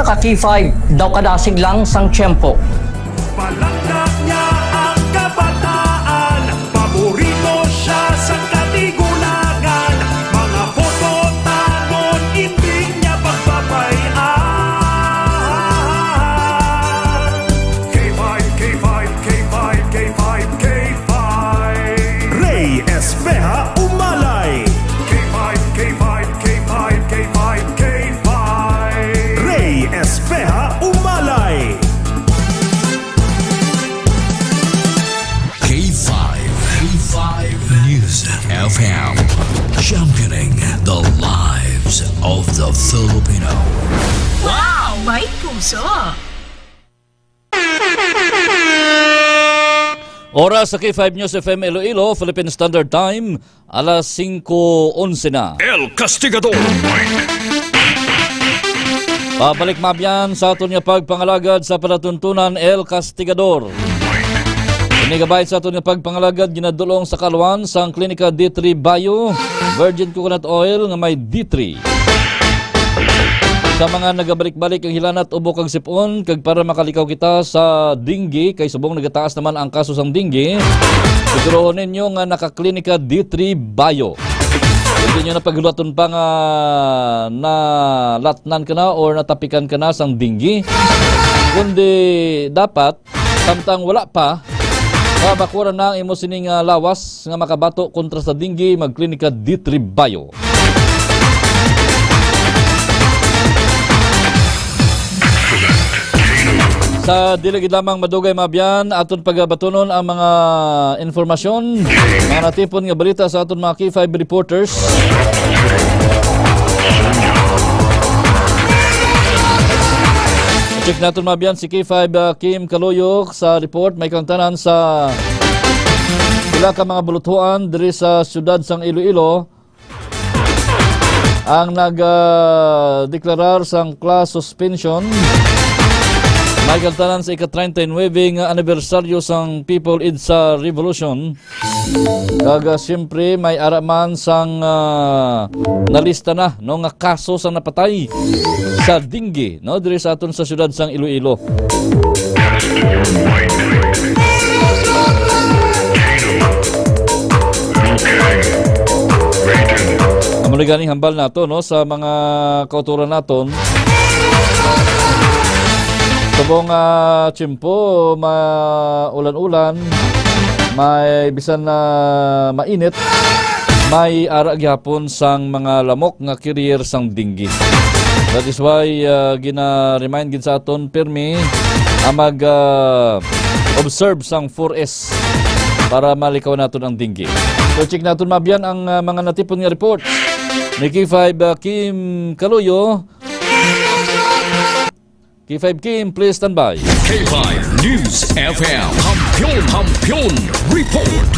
Ka K five, daw kadasig lang sang tiyempo. Palakpak niya ang kabataan, paborito siya sa katigulangan. Mga photo tanon, hindi niya pagpapay-an. K five, K five, K five, K five, K five. Ray Espeha Umalay. K five, K five, K five, K five, K five. Ray Espeha Umalay. K five, K five News F M, championing the lives of the Filipino. Wow! May puso! Oras sa K five News F M Iloilo, Philippine Standard Time, alas singko onse na. El Castigador. Pabalik, mabyan, sa aton nga pagpangalagad sa palatuntunan, El Castigador. Ini gabay sa aton nga pagpangalagad ginadulong sa kaluan sang Klinika D three Bio. Virgin coconut oil nga may D three. Sa mga nagabalik-balik ang hilanat, ubo kag sipon, kag para makalikaw kita sa dengue, kay subong nagataas naman ang kaso sang dengue, siguruhon ninyo nga nakaklinika D three Bio. Hindi nyo na paghulaton pa nga nalatnan ka na or natapikan ka na sang dengue, kundi dapat samtang wala pa, ah, bakura na ang imo sining, ah, lawas nga makabato kontra sa dengue, magklinika D three Bio. Sa dili gid lamang madugay, mabyan, aton pagabatunon ang mga informasyon, mga natipon nga balita sa aton mga K five reporters. Check naton, mabyan, si K five, ah, Kim Kaloyo sa report. May kangtanan sa pila ka mga buluthuan diri sa siyudad sang Iloilo ang nag, ah, deklarar sang class suspension. May kangtanan sa ika-treinta y nuebe nga anibersaryo sang People EDSA Revolution. Kag, ah, siyempre, may ara man sang, ah, nalista na, no, nga kaso sang napatay sa dengue, no, diri sa aton sa siyudad sang Iloilo. Amo ni ganing hambal nato, no, sa mga kauturan naton. Subong, ah, tiyempo, maulan-ulan, may bisan na mainit, may ara gyapon sang mga lamok nga carrier sang dengue. That is why, ah, gina-remind gid sa aton pirmi ang mag, ah, observe sang four S para malikaw naton ang dengue. So, check naton, mabyan, ang, ah, mga natipon nga reports ni K five, ah, Kim Kaloyo. K five Kim, please stand by. K five News F M, Kampiyon, Kampiyon Report.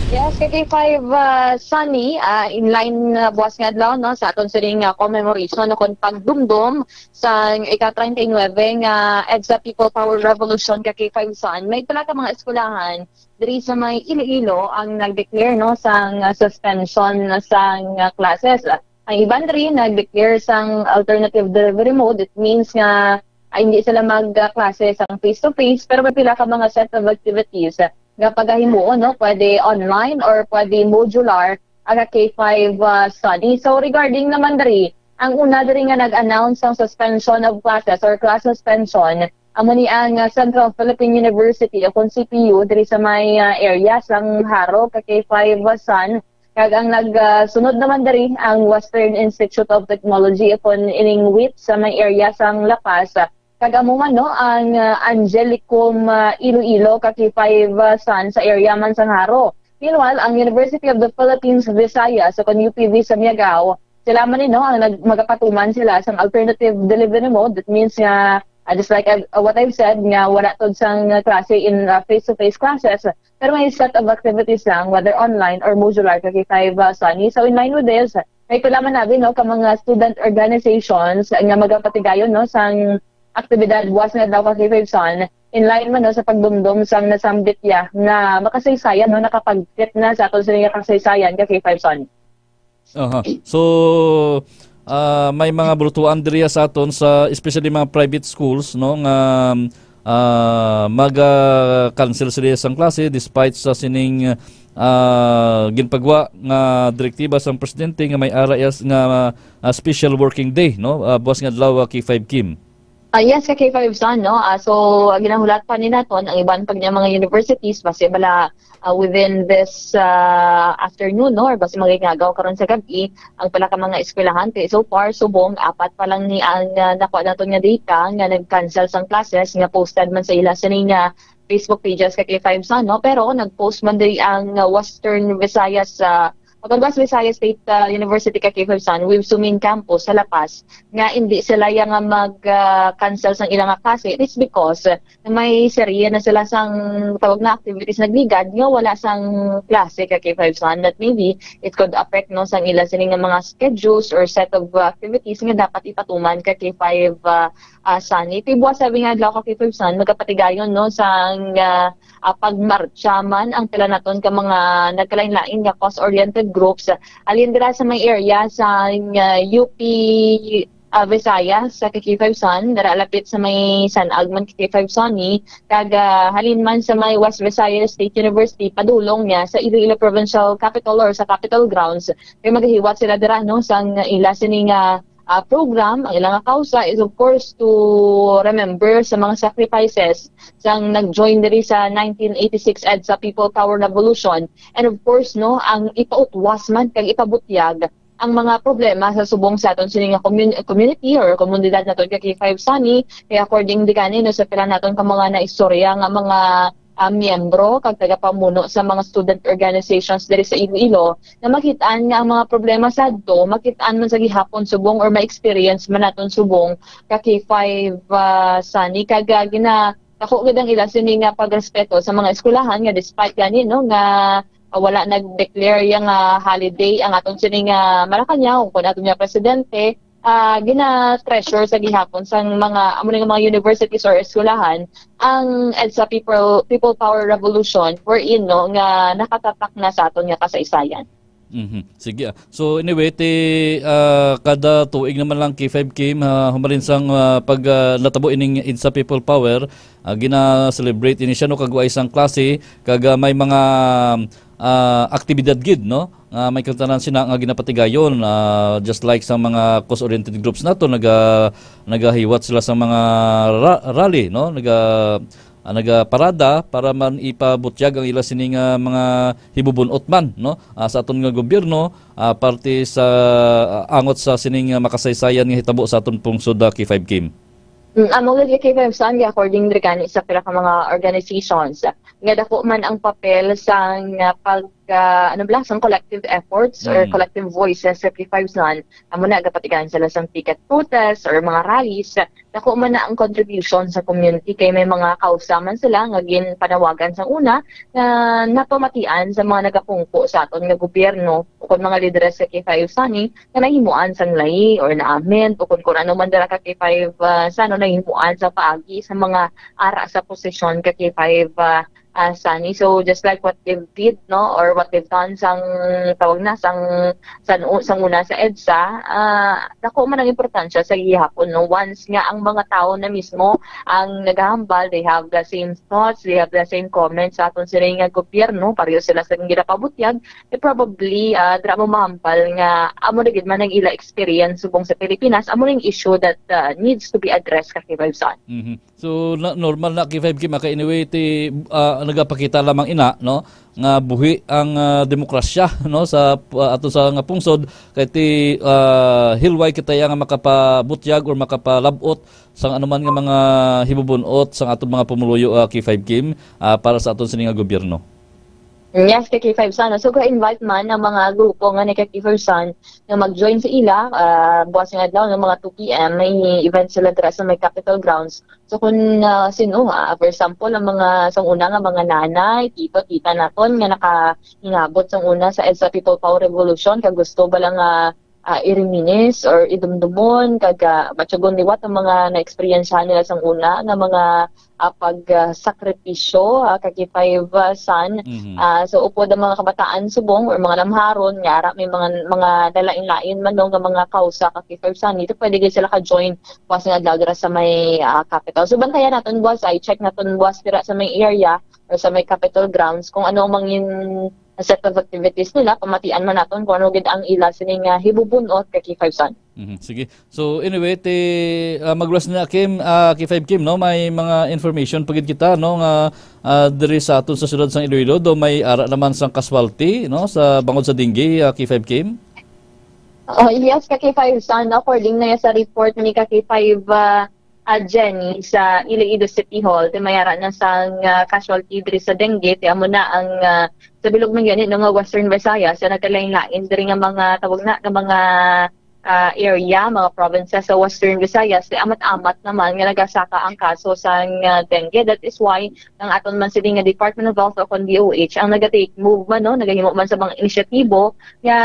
Yes, K five, uh, Sunny, uh, in line, uh, buwas nga adlaw, no, sa aton sining, uh, commemoration o kon pagdumdom sa ika-treinta y nuebe nga EDSA People Power Revolution ka K five Sun. May pila ka mga eskwelahan diri sa may Iloilo ang nag-declare, no, sang, uh, suspension sang, uh, classes. Ang iban diri nag-declare sang alternative delivery mode. It means nga, ah, hindi sila magklase sang face-to-face, pero may pila ka mga set of activities nga pagahimuon, no? Pwede online or pwede modular ang K five, ah, study. So, regarding naman diri, ang una diri nga nag-announce sang suspension of classes or class suspension, amo ni ang, ah, Central Philippine University o kung C P U diri sa may, ah, area sang Jaro, ka K five Sun. Kag ang nag, ah, sunod naman diri ang Western Institute of Technology, kon ining wit sa may area sang La Paz. Kag amo man, no, ang, ah, Angelicum, ah, Iloilo, ka K five, ah, Sun sa area man sang Jaro. Meanwhile, ang University of the Philippines Visayas, o kon U P V sa Miagao, sila man ni, no, ang nag-, magapatuman sila sang alternative delivery mode. That means nga, ah, just like I've, ah, what I've said, nga wala tod sang klase in, ah, face-to-face classes. Pero may set of activities lang, whether online or modular, ka K five, uh, Sunny. So, in line with this, may pila man abi, no, ka mga student organizations nga magapatigayon, no, sang aktibidad buwas nga adlaw, ka K five Sun, in line man, no, sa pagdumdom sang nasambit ya nga makasaysayan, no, nakapagkit na sa aton sini nga kasaysayan, ka K five Sun. Aha. So, Ah, may mga bulutuan diriya sa aton, sa, especially mga private schools, no, nga, ah, maga-cancel sila sang klase despite sa sining, ah, ginpagwa nga direktiba sang presidente nga may ara iya s-, nga, ah, special working day, no, ah, buwas nga adlaw, ah, K five Kim. Ah, yes, ka K five Sun, no? Ah, so, ah, ginahulat pa ni naton ang iban pag niya mga universities, basi bala, ah, within this, ah, afternoon, no? Or basi mga igagaw karon sa gabi, ang pala ka mga eskwelahan. Kay so far, subong, apat pa lang ni ang, ah, nakuha naton nga data nga nag-cancel sang classes nga posted man sa ila sini nga Facebook pages ka K five Sun, no? Pero nag-post man day ang, ah, Western Visayas, ah, Pampanga West Visayas State, ah, University ka K five Sun, Wibsuming Campus sa La Paz, nga hindi sila ya nga mag, ah, cancel sang ilang klase. It is because, ah, may serye na sila sang tawag na activities nagligad nga wala sang klase ka K five Sun, that maybe it could affect, no, sang ila sini nga mga schedules or set of, ah, activities nga dapat ipatuman ka K five, ah, ah, Sun. Iti buwas sabi nga adlaw ka K five Sun, magapatigayon, no, sang, ah, ah, pagmartsa man ang pila naton ka mga nagkalain-lain nga cause-oriented groups, ah, halin dira sa may area sa, ah, U P, ah, Visayas, sa K five Sun, dira lapit sa may San Agman K five Sun ni, kag, ah, halin man sa may West Visayas State University, padulong niya sa Iloilo Provincial Capitol or sa Capitol Grounds, kay magahiwat sila dira, no, sang ila sini nga, ah, program. Ang ilang kausa is, of course, to remember sa mga sacrifices sang nag-join diri sa nineteen eighty-six EDSA People Power Revolution. And of course, no, ang ipautwas man kag ipabutyag ang mga problema sa subong sa aton sini nga commun-, community or komunidad naton ka K five Sunny. Kaya according di gani, no, sa pila naton ka mga naistorya nga mga, ah, miyembro kag tagapamuno sa mga student organizations diri sa Iloilo, na makit-an nga ang mga problema sadto, makit-an man sa gihapon subong or ma-experience man naton subong ka K five, ah, Sunny. Kag, ah, gina-, dako gid ang ila sini nga pagrespeto sa mga eskwelahan nga despite gani, no, nga, ah, wala nag-declare yang, ah, holiday ang aton sini nga Malacañang, kung aton nga presidente, ah, gina-treasure sa gihapon sang mga, amo ni nga mga universities or eskwelahan ang EDSA People, People Power Revolution, wherein, no, nga nakatatak na sa aton nga kasaysayan. Mhm. Sige, ah. So, anyway, ti, ah, kada tuig naman lang K five Kim, ah, humarin sang, ah, pag, ah, natabo ining EDSA People Power, ah, gina-celebrate ini siya, no, kag wa sang klase, kag, ah, may mga, ah, aktibidad gid, no, nga may kantanan sina nga ginapatigayon, ah, just like sa mga cause-oriented groups nato, naga-, nagahiwat sila sa mga ra-, rally, no, naga-, ah, nagaparada para man ipabutyag ang ila sini nga mga hibubun-ot man, no, ah, sa aton nga gobyerno, ah, parte sa, ah, angot sa sining, ah, makasaysayan nga hitabo sa aton pungsod, ah, K five Kim. Mm, amo gid, K five Sun, according diri gani sa pila ka mga organizations, nga dako man ang papel sa nga pag, ah, ano bala, sang collective efforts or Mm. collective voices sa K five Sun. Amo na, gapatigayon sila sang picket protest or mga rallies. Dako man na ang contribution sa community kay may mga kausa man sila nga ginpanawagan sang una nga napamatian sa mga nagapungko sa aton nga gobyerno ukon mga lideres sa K five Sunny nga nahimuan sang lahi or naamin ukon kung ano man dira ka K five, ah, sa ano nahimuan sa paagi sa mga ara sa posisyon ka K five, ah, ah, Sunny. So, just like what they've did, no, or what they've done sang, tawag na, sang, sang, u-, sang una sa EDSA, ah, dako man ang importansya sa gihapon, no? Once nga ang mga tao na mismo ang naghahambal, they have the same thoughts, they have the same comments sa aton sila nga gobyerno, pareho sila sa ginapabutyag, eh, probably, ah, dira mo mahambal nga amo na gid man ang ila experience subong sa Pilipinas, amo na yung issue that, ah, needs to be addressed ka K five Sun. Mhm. So, na, normal na, K five Kim, kay anyway, ti, ah, nagapakita lamang ina, no, nga buhi ang, ah, demokrasya, no, sa, ah, ato sa nga pungsod, kay ti, ah, hilway kita ya nga makapabutyag or makapalabot sang anuman nga mga hibubun-ot sang aton mga pumuluyo, ah, K five Kim, ah, para sa aton sini nga gobyerno. Yes, ka K five Sun. So, ga-invite man ang mga grupo nga ni ka K five Sun nga mag-join sa ila, ah, buwas nga adlaw, no, mga two P M, may event sila dira sa may Capitol Grounds. So, kung, ah, sino, ah, for example, ang mga, sang una nga mga nanay, tito, tita naton nga nakahingabot sang una sa EDSA People Power Revolution, kag gusto ba lang, ah, ah, iriminis or idumdumon, kag, ah, matyagon liwat ang mga naeksperyensyahan nila sang una nga mga, ah, pag, ah, sakripisyo, ah, ka K five, ah, San. Mhm. Ah, so, upod ang mga kabataan subong or mga lamharon nga ara may mga, mga nalain-lain man, no, nga mga kausa ka K five San, dito pwede gid sila ka-join bukas nga adlaw dira sa may, ah, Capitol. So, bantayan naton bukas, i-check naton bukas dira sa may area or sa may Capitol grounds kung ano ang mangin set of activities nila, pamatian man naton kung ano gid ang ila sini nga hibubun-ot kay K five San. Mhm, sige. So, anyway, ti, ah, magluwas na, Kim, ah, K five Kim, no? May mga information pa gid kita, no, nga, ah, diri sa aton sa siyudad sang Iloilo, do may ara naman sang casualty, no, sa bangod sa dengue, ah, K five Kim? Oh, yes, ka K five San, according na sa report ni ka K five, ah, ah, Jenny, sa Iloilo City Hall, ti may ara na sang, ah, casualty diri sa dengue, ti amo na ang, ah, sa bilog man gani, no, nga Western Visayas, sa nagkalain-lain diri nga mga tawag na, nga mga, ah, area, mga provinces sa Western Visayas, ti amat-amat naman nga nagasaka ang kaso sang, ah, dengue. That is why ang aton man sini nga Department of Health o kon D O H ang naga-take move man, no, nagahimo man sa mga inisyatibo nga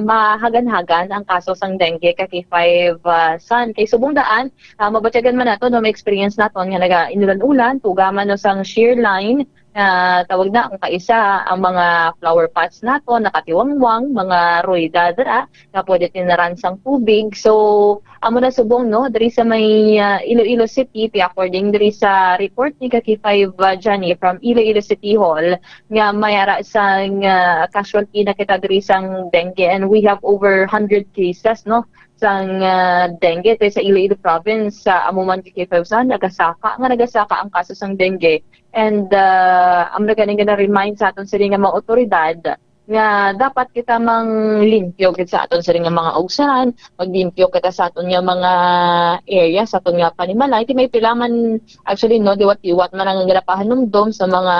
mahagan-hagan ang kaso sang dengue ka K five, ah, San. Kay subong daan, ah, mabatyagan man nato, no, may experience naton nga naga-inulan-ulan, tuga man, no, sang shear line, nga tawag na ang kaisa, ang mga flower pots nato nakatiwangwang, mga rueda dira nga pwede tinaran sang tubig. So, amo na subong, no, diri sa may, ah, Iloilo City, ti according diri sa report ni ka K five, ah, Johnny from Iloilo City Hall, nga may ara sang, ah, casualty na kita diri sang dengue, and we have over hundred cases, no, sang, ah, dengue diri sa Iloilo province. Sa amo man, K five San, nagasaka nga nagasaka ang kaso sang dengue. And, ah, amo na gani nga na-remind sa aton sini nga mga otoridad nga dapat kita manglimpyo gid sa aton sini nga mga ugsan, maglimpyo kita sa aton nga mga area, sa aton nga panimalay. Ti may pila man, actually, no, diwat-diwat man ang ginapahanumdom sa mga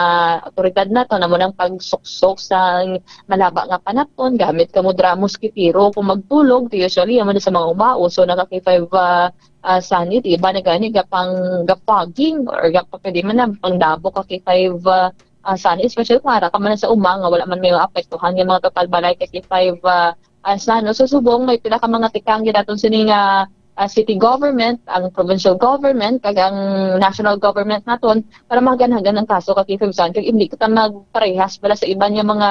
otoridad nato, amo nang pagsuksok sa malaba nga panapton, gamit kamo dira moskitero kung magtulog, ti usually, amo na sa mga ubao. So, naka K five, ah, ah, San, ti iba na gani, gapang, gafogging, or gapa-, pwede man na, pangdabo ka K five, ah, ah, San, especially kung ara ka man sa uma nga wala man may maapektuhan nga mga total balay ka K five, ah, ah, San, no? So, subong may pila ka mga tikang gid aton sini nga, ah, city government, ang provincial government, kag ang national government naton, para mahagan-hagan ang kaso ka K five San, kag hindi kita magparehas bala sa iban nga mga,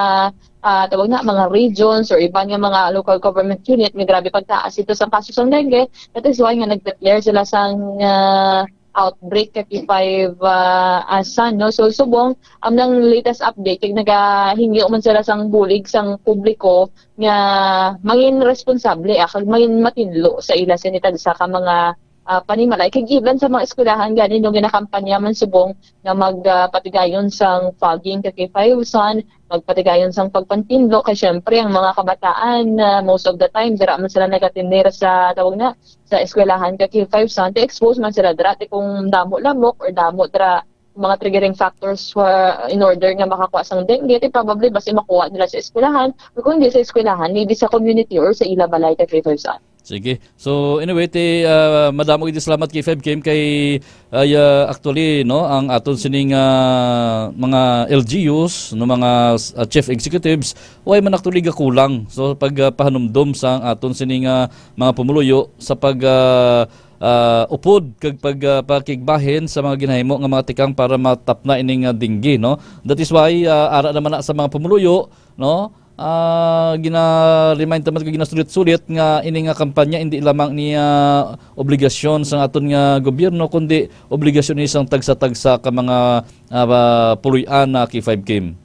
ah, tawag na, mga regions or iban nga mga local government unit nga grabe pagtaas ito sa kaso sang dengue. That is why nga nag-declare sila sang, ah, outbreak ka K five, ah, ah, San, no? So, subong, ang nang latest update, kag nagahingyo man sila sang bulig sang publiko nga mangin responsable, ah, kag mangin matinlo sa ila sini tagsa ka mga, ah, panimalay. Kag even sa mga eskwelahan gani, no, ginakampanya man subong nga mag, ah, patigayon sang fogging ka K five San, magpatigayon sang pagpantinlo. Kay syempre, ang mga kabataan, ah, most of the time, dira man sila nagatinir sa, tawag na, sa eskwelahan ka K five San, ti expose man sila dira. Ti kung damo lamok or damo dira mga triggering factors for, in order nga makakuha sang dengue, ti probably basi makuha nila sa eskwelahan, or kung hindi sa eskwelahan, maybe sa community or sa ila balay ka K five San. Sige. So, anyway, ti, ah, madamo gid salamat, K five Kim, kay, ay, ah, actually, no, ang aton sining, ah, mga L G Us, no, mga, ah, chief executives, way man actually gakulang. So, pag, ah, pahanumdom sa aton sining, ah, mga pumuluyo sa pag, ah, ah, upod kag pag, ah, pakigbahin sa mga ginahimo nga mga tikang para matapna ining, ah, dengue, no? That is why, ah, ara naman na sa mga pumuluyo, no? Ah, gina-remind ta man kag ginasulit-sulit nga ini nga kampanya hindi lamang ni, ah, obligasyon sang aton nga gobyerno, kundi obligasyon ni sang tagsa-tagsa ka mga, ah, puloy-an na K five Kim.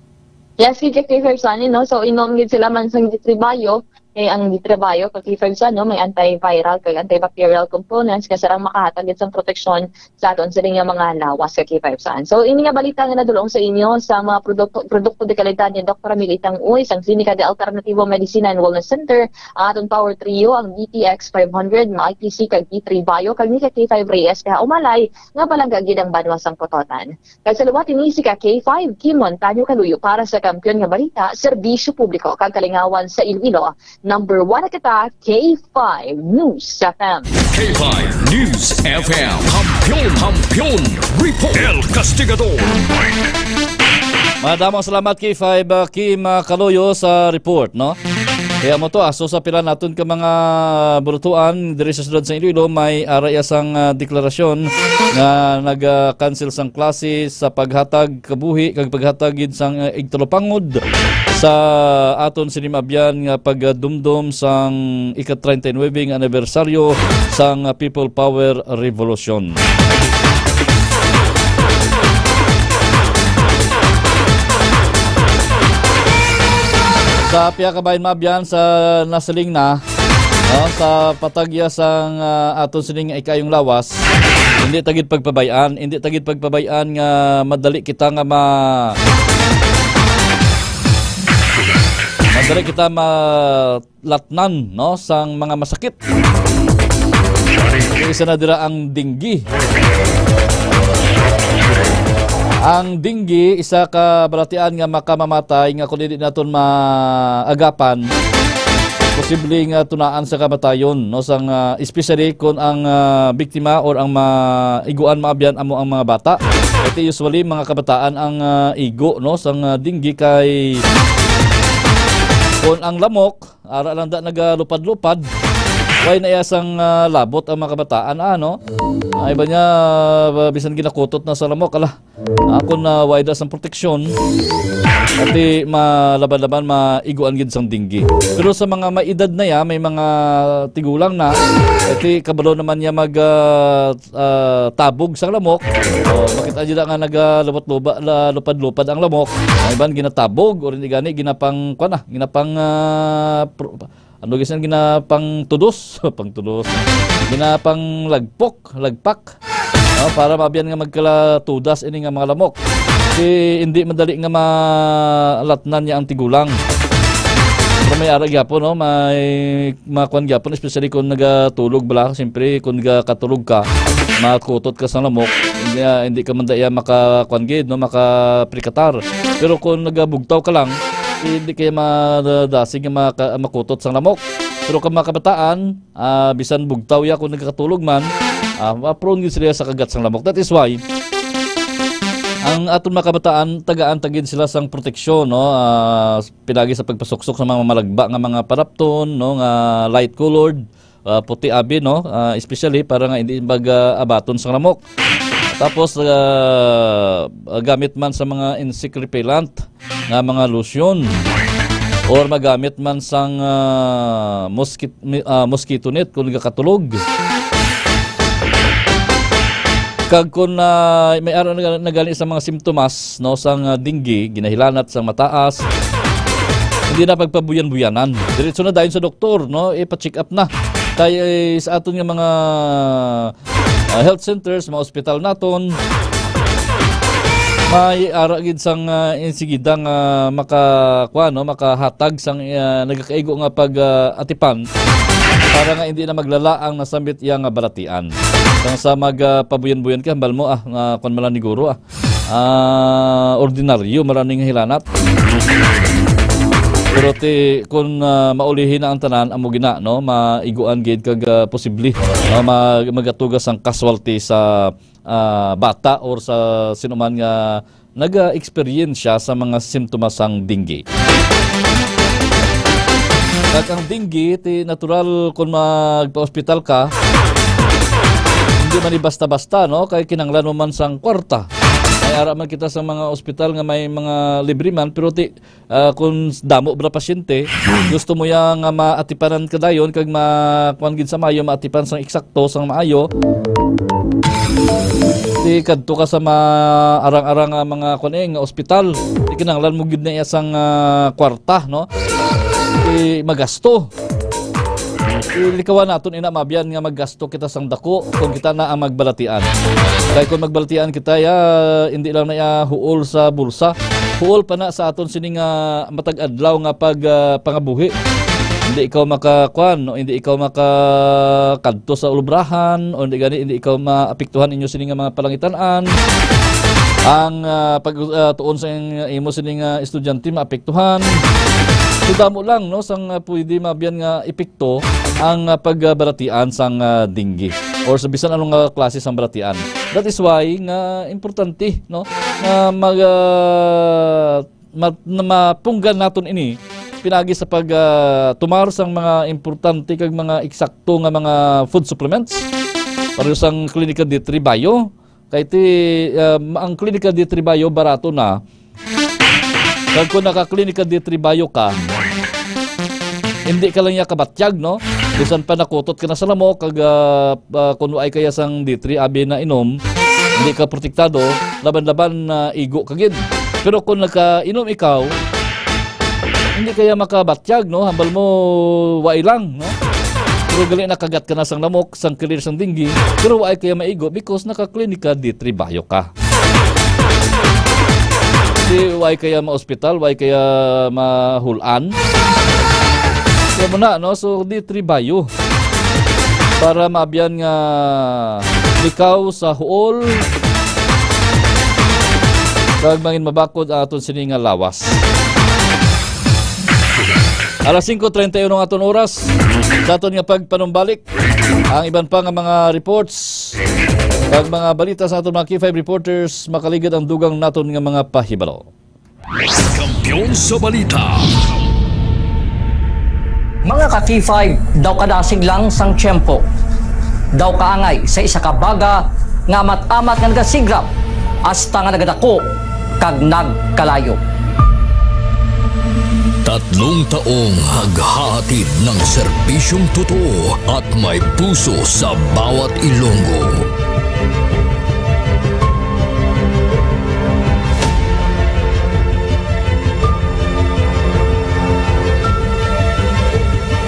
Yes, K J K five Sunny, no? So, inom gid sila man sang Ditribayo, kay ang Ditribayo kag K five Sunny, no, may antiviral kag antibacterial components nga sarang makahatag gid sang proteksyon sa aton sini nga mga lawas ka K five Sunny. So, ini nga balita nga nadulong sa inyo sa mga produkto, produkto de kalidad ni Doktor Emil Itang Uy, sang Klinika de Alternativo Medicina and Wellness Center, ang aton Power Trio, ang D T X five hundred, mga I P C kag D three Bio, kag ni ka K five Reyes, kaya umalay nga balangga gid ang banwa sang Pototan. Kag sa liwat ini si ka K five Kim Montaño Kaluyo para sa Kampiyon nga Balita, Serbisyo Publiko kag Kalingawan sa Iloilo. Number one na kita, K five News F M. K five News F M. Kampiyon, Kampiyon Report. El Castigador. Madamo salamat, K five, uh, Kim, uh, Kaluyo sa report, no? Kaya mo to, aso sa pila naton ka mga bulutuan diri sa siyudad sa Iloilo, may ara iya sang, ah, deklarasyon nga nag-cancel sang klase sa paghatag kabuhi kag paghatag gid sang, ah, igtalupangod sa aton sini maabyan nga pagdumdom sang ika treinta y nuebe nga anibersaryo sang, ah, People Power Revolution. Sa pihak ka bahin maabyan sa nasiling na, no, sa patagya sang, ah, aton sining ikaayong lawas, hindi ta gid pagpabay-an, hindi ta gid pagpabay-an nga madali kita nga ma-, madali kita ma-, latnan, no, sang mga masakit. Isa na dira ang dengue. Ang dengue, isa ka balatian nga makamamatay nga kung hindi naton maagapan, posible nga tunaan sa kamatayon, no, sang, ah, especially kung ang, ah, biktima or ang maiguan maabyan amo ang mga bata. Kasi usually, mga kabataan ang, ah, igo, no, sang, ah, dengue kay kung ang lamok, ara lang da nagalupad-lupad. Way na iya sang, ah, labot ang mga kabataan, ano? Ay ba niya, ah, bisan ginakutot na sa lamok, ala. Ako na way da sang proteksyon. Ati malaban-laban maiguan gid sang dengue. Pero sa mga may edad na ya, may mga tigulang na, ati kabalo naman niya mag, ah, ah, tabog sang lamok. Oh, makita jud nga nagalupad-lupad, la-, lupad-lupad ang lamok. Ang iban ginatabog, o rin gani, ginapang, kuwan na, ginapang, ah, pro-, ano gid sila, ginapang tudos, pang tudos. Ginapang lagpok, lagpak. Oh, para maabyan nga magkalatudas ini nga mga lamok. Di, hindi madali nga malatnan niya ang tigulang. Pero may ara gyapon, no? May makuan gyapon, especially kung nagatulog bala. Siyempre, kung nagakatulog ka, makutot ka sa lamok, hindi, ah, hindi ka man daya makakuan gid, no? Makaprikatar. Pero kung nagabugtaw ka lang, hindi kaya madasig nga maka-, makutot sa lamok. Pero kung mga kabataan, ah, bisan bugtaw ya kung nagakatulog man, ah, ma-prone gid sila sa kagat sang lamok. That is why, ang aton mga kabataan, tagaan ta gid sila sang proteksyon, no? Ah, pinagi sa pagpasuksok sa mga malagba nga mga parapton, no? Nga light colored, ah, puti abi, no? Ah, especially para nga hindi mag, ah, abaton sa lamok. Tapos, ah, gamit man sa mga insect repellent nga mga lotion, or magamit man sang, ah, mosquit-, mi-, ah, mosquito net kung nagakatulog. Kag kung, ah, may ara na, na gani sa mga simptomas, no, sang, ah, dengue, ginahilanat sang mataas, hindi na pagpabuyan-buyanan. Diretso na dayon sa doktor, no, ipa-check up na. Kay, eh, sa aton nga mga, ah, health centers, mga ospital naton, may ara gid sang, ah, insigida nga maka-, kuwan, no, makahatag sang, ah, nagakaigo nga pag, ah, atipan para nga hindi na maglala ang nasambit iya nga balatian. Sang sa mag, ah, pabuyan-buyan ka, hambal mo, ah, nga kuwan man lang ni guro, ah. Ah, ordinaryo man lang ning hilanat. Pero ti, kung, ah, maulihi na ang tanan, amo gina, no, maiguan gid kag, ah, posible, no, mag-, magatuga sang casualty sa, ah, bata or sa sinuman nga naga-eksperyensya sa mga simptomas sang dengue. Kag ang dengue, ti natural kung magpa-ospital ka, hindi man ni basta-basta, no? Kay kinanglan mo man sang kwarta. May ara man kita sa mga ospital nga may mga libre man, pero ti, ah, kung damo bala pasyente, gusto mo ya nga maatipanan ka dayon, kag ma-, kuwan gid sa maayo, maatipan sang eksakto, sang maayo, ti kadto ka sa ma-, arang-arang nga mga kuwan, eh, nga ospital. Ti kinahanglan mo gid na iya sang, ah, kwarta, no? Ti magasto. Ti likawan naton ina, maabyan nga maggasto kita sang dako kung kita na ang magbalatian. Kay kung magbalatian kita, ya, hindi lang na ya huol sa bulsa. Huol pa na sa aton sini nga matag adlaw nga pag, ah, pangabuhi. Hindi ikaw makakuan, no? Hindi ikaw makakadto sa ulubrahan, o hindi gani, hindi ikaw maapektuhan inyo sini nga mga palangitan-an. Ang, ah, pag, ah, tuon sa imo sini nga estudyante maapektuhan. So, damo lang, no, sang, ah, pwede maabyan nga epekto ang, ah, pagbalatian sang, ah, dengue or sa bisan anong, ah, klase sang balatian. That is why nga importante, no, nga mag, ah, ma-, na mapunggan naton ini pinaagi sa pag, ah, tumar sang mga importante kag mga eksakto nga mga food supplements. Pareho sang Klinika D three Bio. Kay ti, ah, ang Klinika D three Bio barato na. Kag kung naka-Klinika D three Bio ka, hindi ka lang niya kabatyag, no? Bisan pa nakutot ka na sa lamok, kag, ah, ah, kung waay kaya sang D three abi na inom, hindi ka protektado, laban-laban na igo ka gid. Pero kung naka-inom ikaw, hindi kaya makabatyag, no? Hambal mo, waay lang, no? Pero gali nakagat ka na sang lamok, sang kilir, sang dinggi, pero waay kaya maigo because naka-Klinika D three Bio ka. Di, waay kaya ma-ospital, waay kaya mahul-an. Kaya mo na, no? So, D three Bio. Para maabyan nga likaw sa huol, kag mangin mabakod ang aton sini nga lawas. Alas singko treinta y uno ang aton oras. Sa aton nga pagpanumbalik, ang iban pa nga mga reports, kag mga balita sa aton mga K five reporters, makaligid ang dugang naton nga mga pahibalo. Kampiyon sa balita. Mga ka-K five, daw kadasig lang sang tiyempo. Daw kaangay sa isa ka baga nga amat-amat nga nagasigrap hasta nga nagadako kag nagkalayo. Tatlong taong naghahatid ng serbisyong totoo at may puso sa bawat Ilonggo.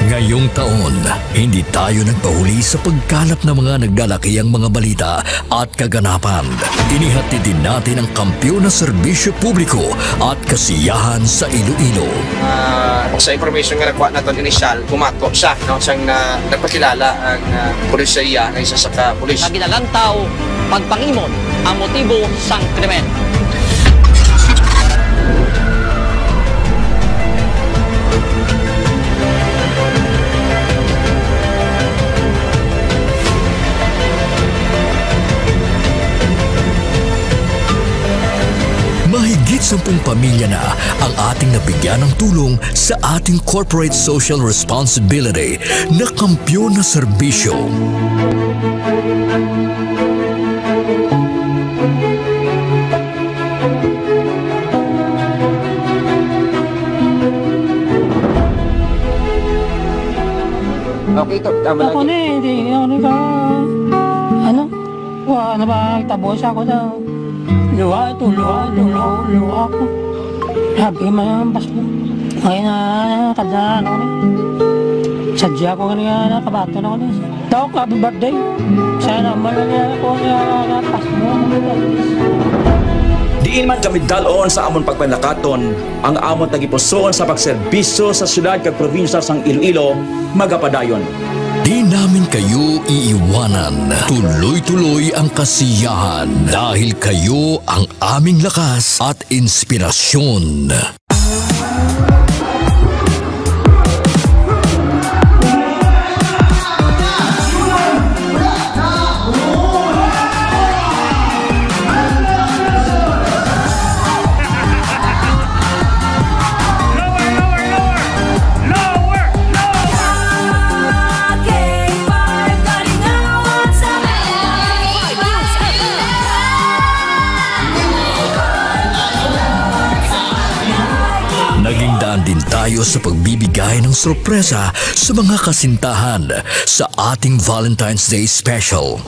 Ngayong taon, hindi tayo nagpahuli sa pagkalap ng mga naglalakihang mga balita at kaganapan. Inihatid din natin ang kampiyon na serbisyo publiko at kasiyahan sa Iloilo. Ah, sa information nga nakuha naton inisyal, bumato siya, no, siyang na, nagpakilala ang, ah, pulis sa iya nga isa sa ka pulis. Sa ginalantaw, pagpangimot ang motibo sang krimen. Mahigit sampung pamilya na ang ating nabigyan ng tulong sa ating corporate social responsibility na kampiyon na serbisyo. Okay, ito, tama Ako lagi. Ni, hindi, ako ni ka, ano, wa, ano ba, tabo sa ako daw. Luha ito, luha, luha, luha ako. Sabi man ang bas mo. Ngayon na, kada ano ni. Sadya ko nga niya, nakabato na ako ni. Dok, happy birthday. Sana man lang yan ako nga lapas mo. Diin man kami dalon sa amon pagpanakaton, ang amon tagipusoon sa pagserbisyo sa siyudad kag probinsya sang Iloilo magapadayon. Di namin kayo iiwanan. Tuloy-tuloy ang kasiyahan dahil kayo ang aming lakas at inspirasyon. Naging daan din tayo sa pagbibigay ng sorpresa sa mga kasintahan sa ating Valentine's Day special.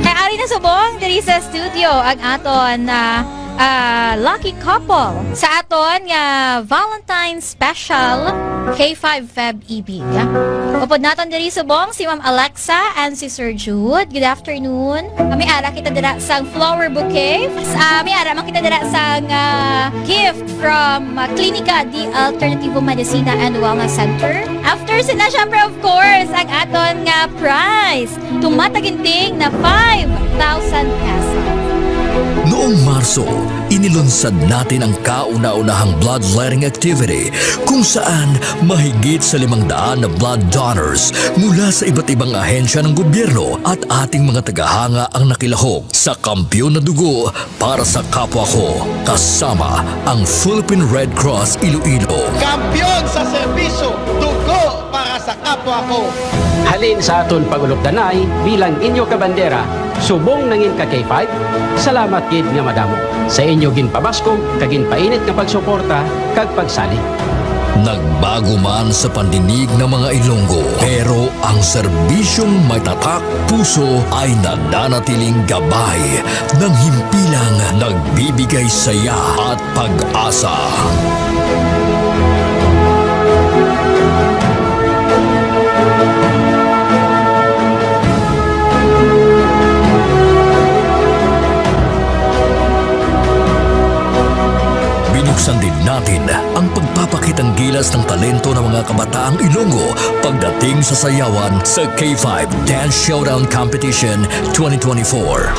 Kay ari na subong diri sa studio ang aton na, ah, lucky couple sa aton nga Valentine's special K five Feb Ibig. Upod naton diri subong si Ma'am Alexa and si Sir Jude. Good afternoon. Kami ara kita dira sang flower bouquet. Ah, may ara man kita dira sang, ah, gift from, ah, Klinika de Alternativo Medicina and Wellness Center. After sina, syempre, of course, ang aton nga prize. Tumataginting na five thousand pesos. Noong Marso, inilunsad natin ang kauna-unahang bloodletting activity, kung saan mahigit sa limang daan na blood donors mula sa iba't ibang ahensya ng gobyerno at ating mga tagahanga ang nakilahok sa Kampiyon na Dugo para sa Kapwa Ko, kasama ang Philippine Red Cross Iloilo. Kampiyon sa serbisyo, dugo para sa kapwa ko. Halin sa aton pag-ulupdanay bilang inyo kabandera, subong nangin ka K five, salamat gid nga madamo sa inyo ginpabaskog kag ginpainit nga pagsuporta kag pagsalig. Nagbago man sa pandinig ng mga Ilonggo, pero ang serbisyong may tatak puso ay nananatiling gabay ng himpilang nagbibigay saya at pag-asa. Binuksan din natin ang pagpapakitang gilas ng talento ng mga kabataang Ilonggo pagdating sa sayawan sa K five Dance Showdown Competition twenty twenty-four.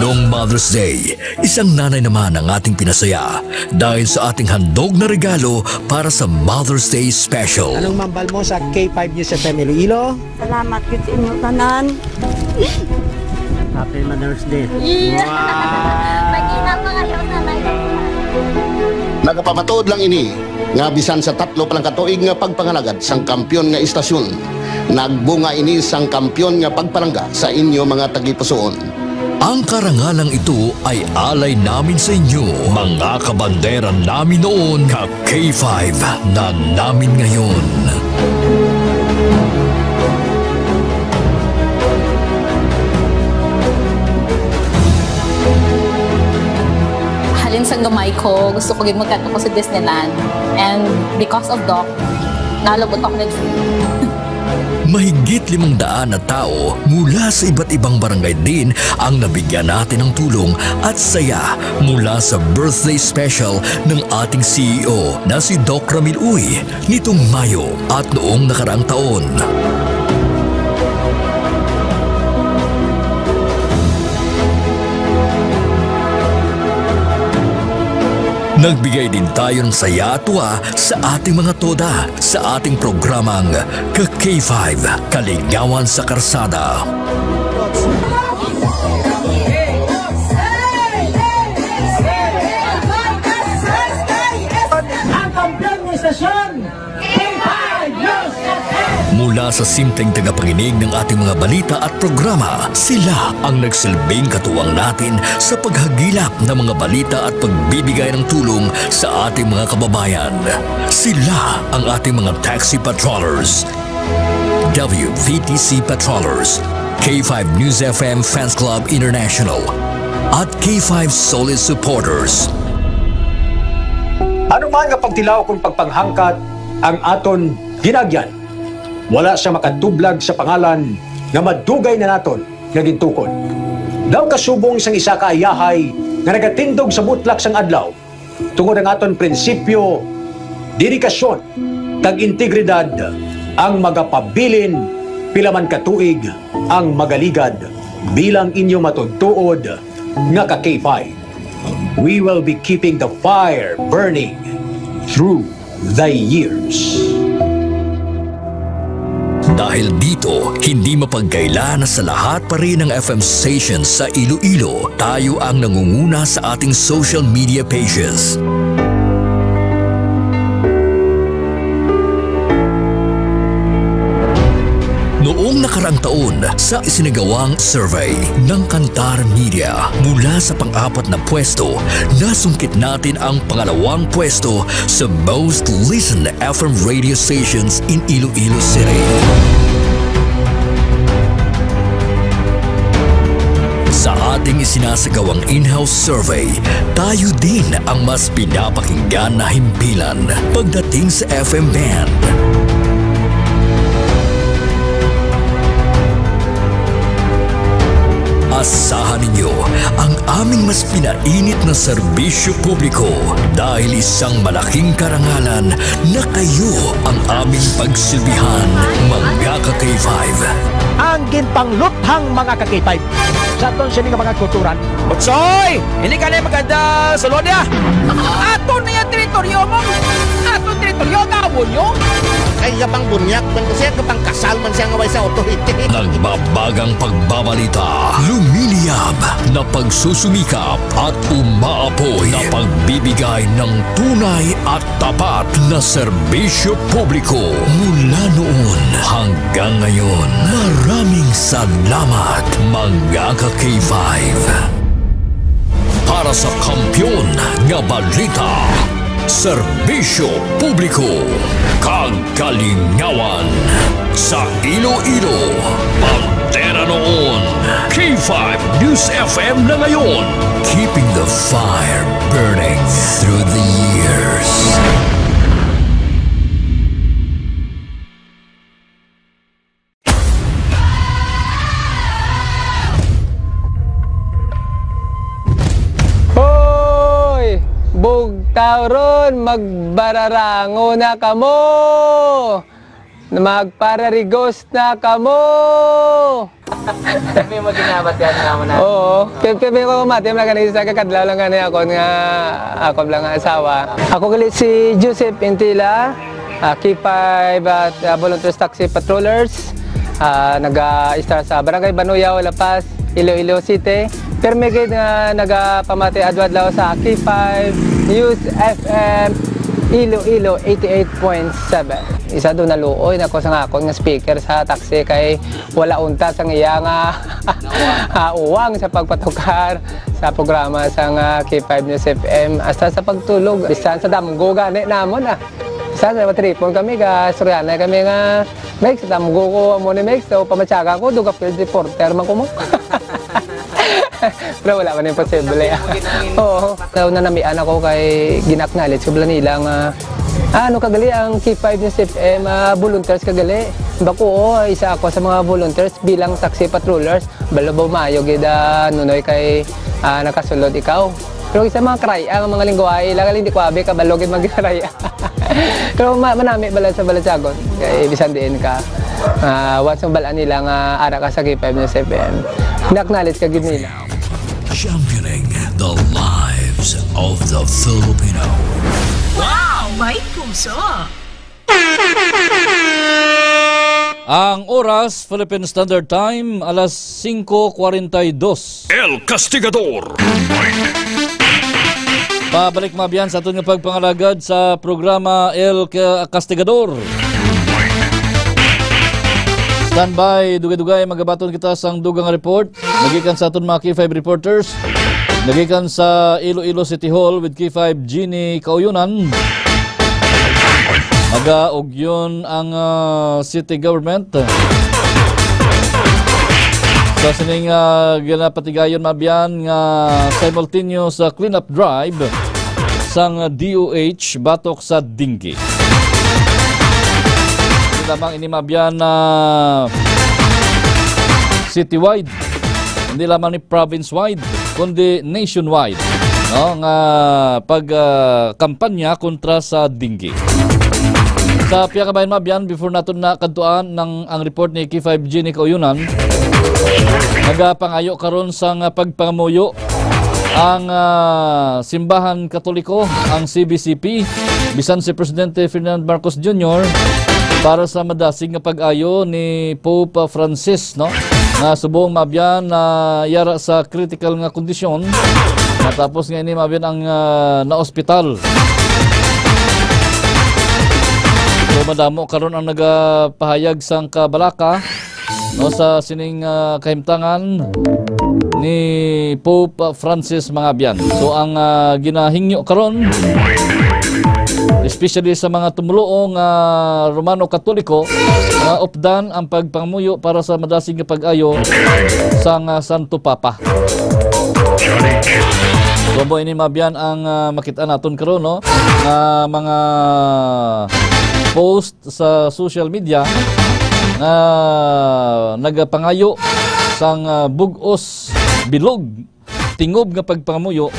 Noong Mother's Day, isang nanay naman ang ating pinasaya dahil sa ating handog na regalo para sa Mother's Day Special. Anong mambal mo sa K five News F M Iloilo? Salamat gid sa inyo tanan. Happy Mother's Day. Yeah. Wow. Mag-ina pa kayo sa nanay. Nagapamatuod lang ini nga bisan sa tatlo pa lang ka tuig nga pagpangalagad sang kampiyon nga istasyon, nagbunga ini sang kampiyon nga pagpalangga sa inyo mga tagipusoon. Ang karangalang ito ay alay namin sa inyo, mga kabandera namin noon, ka K five na namin ngayon. Halin sang gamay ko, gusto ko gid magkadto ko sa Disneyland. And because of Doc, nalabot ako na. Mahigit limang daan na tao mula sa iba't ibang barangay din ang nabigyan natin ng tulong at saya mula sa birthday special ng ating C E O na si Doc Ramil Uy nitong Mayo at noong nakaraang taon. Nagbigay din tayo ng saya at tuwa sa ating mga toda sa ating programang Ka K five, Kaligawan sa Karsada. Ang kampiyon ng estasyon, K five News F M. Mula sa simpleng tagapakinig ng ating mga balita at programa, sila ang nagsilbing katuwang natin sa paghagilap ng mga balita at pagbibigay ng tulong sa ating mga kababayan. Sila ang ating mga taxi patrollers, W V T C patrollers, K five News F M Fans Club International, at K five Solid Supporters. Ano man nga pagtilaw kon pagpanghangkat ang aton ginagyan, wala sia makatublag sa pangalan nga madugay na naton nga gintukod. Daw kasubong sang isa ka ayahay nga nagatindog sa butlak sang adlaw, tungod ang aton prinsipyo, dedikasyon, kag integridad ang magapabilin pila man ka tuig ang magaligad bilang inyo matuod-tuod nga ka K five. We will be keeping the fire burning through the years. Dahil dito, hindi mapagkaila na sa lahat pa rin ng F M stations sa Iloilo, tayo ang nangunguna sa ating social media pages. Noong nakaraang taon, sa isinagawang survey ng Kantar Media, mula sa pang-apat na pwesto, nasungkit natin ang pangalawang pwesto sa most listened F M radio stations in Iloilo City. Sa ating isinasagawang in-house survey, tayo din ang mas pinapakinggan na himpilan pagdating sa F M band. Asahan ninyo ang aming mas pinainit na serbisyo publiko dahil isang malaking karangalan na kayo ang aming pagsilbihan, mga ka-K five. Ang ginpangluthang, mga ka-K five, sa aton sini nga mga kulturan. Butsoy! Hindi ka na maganda sa Lodia? Ato na yung teritoryo mo! Ato teritoryo, gawo nyo! Ay, nga pang bunyak man ko siya, nga pang kasal man siya nga way sa authority. Nagbabagang pagbabalita, lumiliyab na pagsusumikap at umaapoy na pagbibigay ng tunay at tapat na serbisyo publiko mula noon hanggang ngayon. Maraming salamat, mga ka-K five. Para sa kampiyon nga balita, serbisyo publiko, kag kalingawan sa Iloilo, bandera noon, K five News F M na ngayon, keeping the fire burning through the years. Hoy! Bugtaw ron, magbararango na kamo! Magpararigos na kamo! May maginabatian naman na. Oo. Pe-, pe-, pero mati, wala ka na isa, kakadlaw lang gani ako nga, ako lang nga asawa. Ako gali si Joseph Intila, ah, K five at, ah, Volunteers Taxi Patrollers. Ah, naga-istar sa Barangay Banuyaw, La Paz, Iloilo City. Pirmi gid nga nagapamati adlaw-adlaw sa K five News F M Iloilo eighty-eight point seven. Isa do naluoy na ko sa akon nga speaker sa taxi kay wala unta sang iya nga, ah, uwang sa pagpatukar sa programa sang, ah, K five News F M. Hasta sa pagtulog, bisan sa damgo gani namon, ah. Bisan sa matripon kami, ga-istoryahanay kami nga, "Megs, sa damgo ko amo ni Megs, so pamatyaga ko, duga field reporter man ko mo." Pero wala man imposible. Oo. Daw nanamian ako kay gina-acknowledge ko bala nila nga, "Ah, ano ka gali ang K five News F M, ah, volunteers ka gali?" Bako, oo, isa ako sa mga volunteers bilang taxi patrollers. Balo ba maayo gid, ah, Nunoy, kay, ah, nakasulod ikaw? Pero isa mga karaya nga mga lingwahe, lang hindi ko abi kabalo gid magkaraya. Pero ma-, manami bala sa balatyagon. Kay bisan diin ka, ah, once mabalaan nila nga ara ka sa K five News F M, na-acknowledge ka gid nila. Championing the lives of the Filipino. Wow! May puso! Ang oras, Philippine Standard Time, alas singko kwarenta y dos. El Castigador. Pabalik, mga abyan, sa aton nga pagpangalagad sa programa El Ca-, Castigador. Standby, dugay-dugay, magabaton kita sang dugang report. Nagikan sa aton mga K five reporters. Nagikan sa Iloilo City Hall with K five Jeannie Kauyonan. Magaugyon ang, ah, city government sa sining, ah, ginapatigayon, mga abyan, nga simultaneous, ah, cleanup drive sang D O H batok sa dengue. Hindi lamang ini, mga abyan, na citywide, hindi lamang ni province-wide, kundi nationwide, no, nga pag, ah, kampanya kontra sa dengue. Sa pihak nga bahin, mga abyan, before naton na kadtuan ng, ang report ni K five Jeannie Kauyonan, nagapangayo karon sang pagpangamuyo ang, ah, Simbahan Katoliko, ang C B C P, bisan si Presidente Ferdinand Marcos Junior, para sa madasig nga pag-ayo ni Pope Francis, no? Nga subong, mga abyan, na yara sa critical nga kondisyon. Natapos nga ini, mga abyan, ang, ah, naospital. So, madamo karon ang nagapahayag sang kabalaka, no, sa sining, ah, kahimtangan ni Pope Francis, mga abyan. So, ang, ah, ginahingyo karon, especially sa mga tumuluo nga Romano Katoliko, nga updan ang pagpangamuyo para sa madasig nga pag-ayo sang, ah, Santo Papa. So, amo ini, mga abyan, ang, ah, makita naton karon, no, nga mga post sa social media nga nagapangayo sang, ah, bug-os bilog, tingob nga pagpangamuyo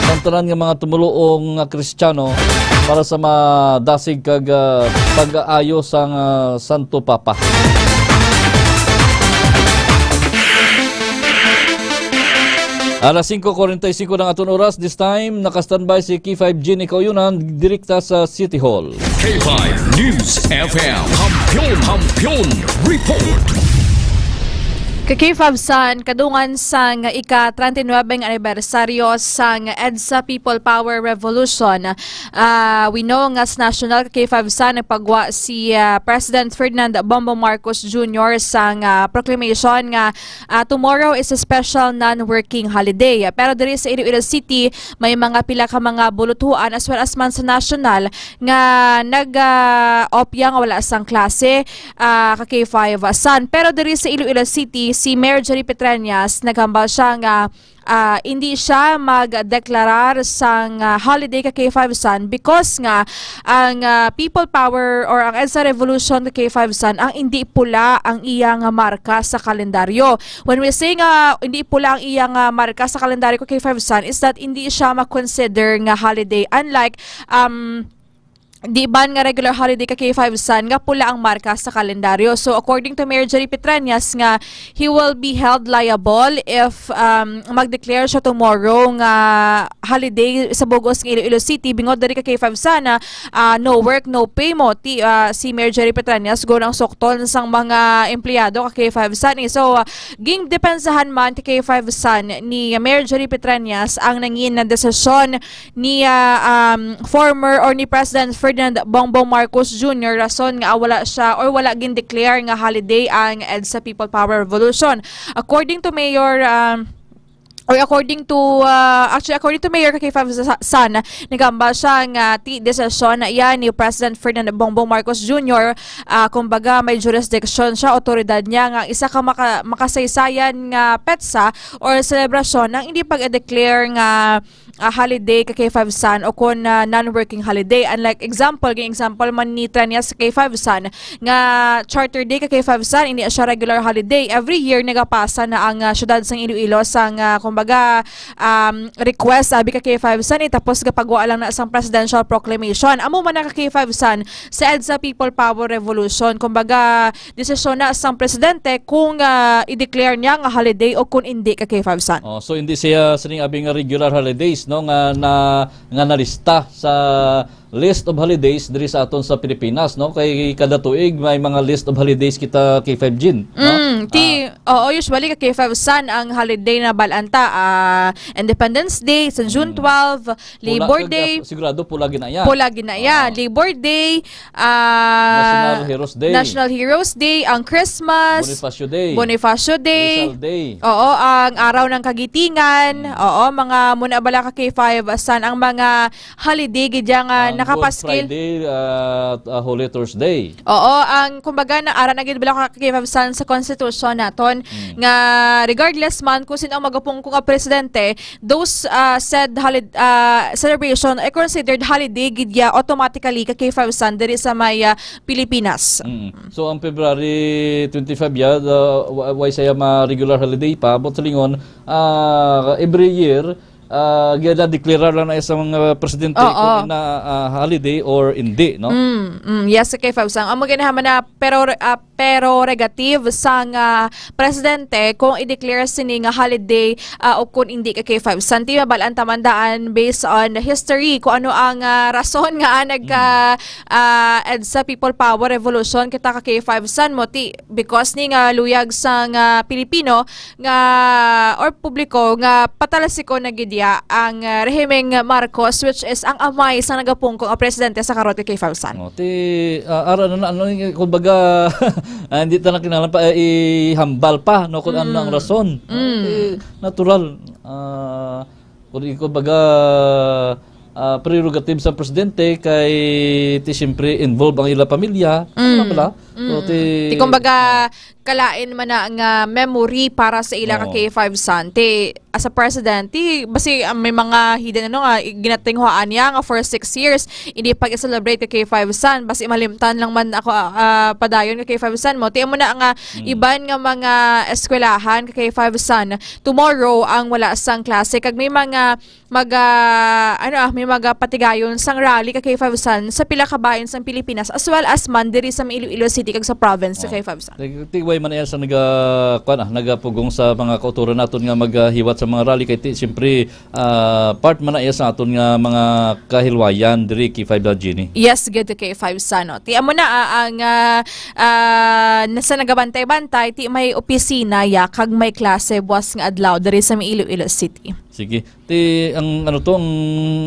sang tanan nga mga tumuluong nga Kristiyano para sa madasig kag, ah, pag-aayo sang, ah, Santo Papa. Alas singko kuwarenta y singko na ang aton oras. This time, naka-standby si K five Jeannie Kauyonan, direkta sa City Hall. K five News F M. Kampiyon, Kampiyon Report. Ka K five San, kadungan sang ika treinta y nuebe nga anibersaryo sang EDSA People Power Revolution, ah, we know nga sa national, ka K five San, nagpagwa si, ah, President Ferdinand Bongbong Marcos Junior sang, ah, proclamation nga, ah, tomorrow is a special non-working holiday. Pero diri sa Iloilo City, may mga pila ka mga buluthuan as well as man sa national nga nag, ah, opya nga wala sang klase, ah, ka K five San. Pero diri sa Iloilo City, si Mayor Jerry Petreñas naghambal siya nga, ah, hindi siya magdeklarar sang, ah, holiday ka K five San because nga ang, ah, People Power or ang EDSA Revolution ka K five San ang hindi pula ang iya nga marka sa kalendaryo. When we say nga hindi pula ang iya nga marka sa kalendaryo ka K five San, is that hindi siya ma-consider nga holiday, unlike, um, di ban nga regular holiday ka K five San nga pula ang marka sa kalendaryo. So, according to Mayor Jerry Petreñas, nga he will be held liable if, um, mag-declare siya tomorrow nga holiday sa bug-os nga Iloilo City, bingod diri ka K five San, ah, no work, no pay mo ti, ah, si Mayor Jerry Petreñas, guro ang sukton sang mga empleyado ka K five San, eh. So, ah, gingdepensahan man ti K five San ni Mayor Jerry Petreñas ang nangin na desisyon ni, ah, um, former or ni President Ferdinand Bongbong Marcos Junior, rason nga wala siya or wala gin-declare nga holiday ang EDSA People Power Revolution. According to Mayor, um, or according to, ah, actually, according to Mayor ka K five Sa-, San, nagamba siya nga ti desisyon na iya ni President Ferdinand Bongbong Marcos Junior, ah, kumbaga, may jurisdiction siya, otoridad niya, nga isa ka maka-, makasaysayan nga petsa or selebrasyon ang hindi pag-declare nga, ah, holiday ka K five San o kon, ah, non-working holiday. Unlike example, gin example man ni Trenya sa K five San, nga Charter Day ka K five San, hindi siya regular holiday. Every year, nagapasa na ang, ah, syudad sang Iloilo sang, ah, kumbaga, um, request, sabi ka K five San, eh, tapos gapagwa lang na sang presidential proclamation. Amo man na ka K five San, sa EDSA People Power Revolution, kumbaga, desisyon na sang presidente kung, ah, i-declare niya nga holiday o kung hindi ka K five San. Oh, so hindi siya sining abi nga regular holidays, no, nga na, nga nalista sa list of holidays diri sa aton sa Pilipinas, no? Kay kada tuig may mga list of holidays kita, K five Jin, no? Mm, ti, Ah. Oo, usually ka K five San ang holiday na balanta, ah, Independence Day sa June Mm. twelve, Pula, Labor kag, Day. Sigurado pula ginaya. Pula ginaya, Ah. Labor Day, ah, National Heroes Day. National Heroes Day, ang Christmas, Bonifacio Day. Bonifacio Day. Rizal Day. Oo, ang Araw ng Kagitingan. Mm. Oo, mga muna bala ka K five San ang mga holiday gid ya nga Ang Good nakapaskil. Friday, ah, ah, Holy Thursday. Oo, ang kumbaga na ara na gid bala ka K five San sa constitution naton Mm. nga regardless man kung sino ang magapungko nga presidente, those, ah, said holid-, ah, celebration ay considered holiday gid ya automatically ka K five San diri sa may, ah, Pilipinas. Mm. So ang February twenty-five ya, the, wa-, way saya ma regular holiday pa, but sa lingon, ah, every year, ah, gina-declare lang na isang, ah, presidente Oo. kung ina, ah, holiday or hindi, no? Mm, mm, yes, okay, Fab Sang. Amo ginahaman na pero, ah, prerogative sang, ah, presidente kung i-declare sini nga holiday, ah, o kung hindi ka K five San. Ti mabalaan ta man daan based on the history kung ano ang, ah, rason nga, ah, nagka, Mm. ah, EDSA People Power Revolution kita ka K five San mo ti because ni nga luyag sang, ah, Pilipino nga, or publiko nga patalasikon na gid ya ang, ah, rehimeng Marcos, which is ang amay sang nagapungko nga presidente sa karot ka K five San. Oh, ti, ah, ara na, na, ano, kumbaga, ah, hindi ta na kinahanglan pa, eh, ihambal pa, no, kung ano ang Mm. rason. Ah, Mm. ti, natural. Ah, kung, kumbaga, ah, prerogative sa presidente kay ti siyempre involved ang ila pamilya. Ano Mm. na pala? So, Mm. ti Ti kumbaga, kalain man na nga memory para sa ila ka Oo. K five San. Ti, as a president, ti, basi, ah, may mga hidden ano nga, i-, ginatinghuan niya nga for six years, hindi pag-celebrate ka K five San. Basi malimtan lang man ako, ah, ah, padayon ka K five San mo. Ti, amo na nga Mm. iban nga mga eskwelahan ka K five San. Tomorrow ang wala sang klase. Kag may mga maga, ano, ah, may magapatigayon sang rally ka K five San sa pila ka bahin sang Pilipinas, as well as man diri sa Iloilo City kag sa province sa Oh. K five San. Ti-, ti-, way man iya sa naga-, kuwan, ah, nagapugong sa mga kauturan naton nga maghiwat sa mga rally kay ti-, siyempre, ah, part man na iya sa aton nga mga kahilwayan diri, K five Jeannie. Yes, good to K five San, no? Ti amo na, ah, ang, ah, ah, nasa nagabantay-bantay, ti may opisina ya kag may klase buwas nga adlaw diri sa Iloilo City. Sige. Ti, ang ano to, ang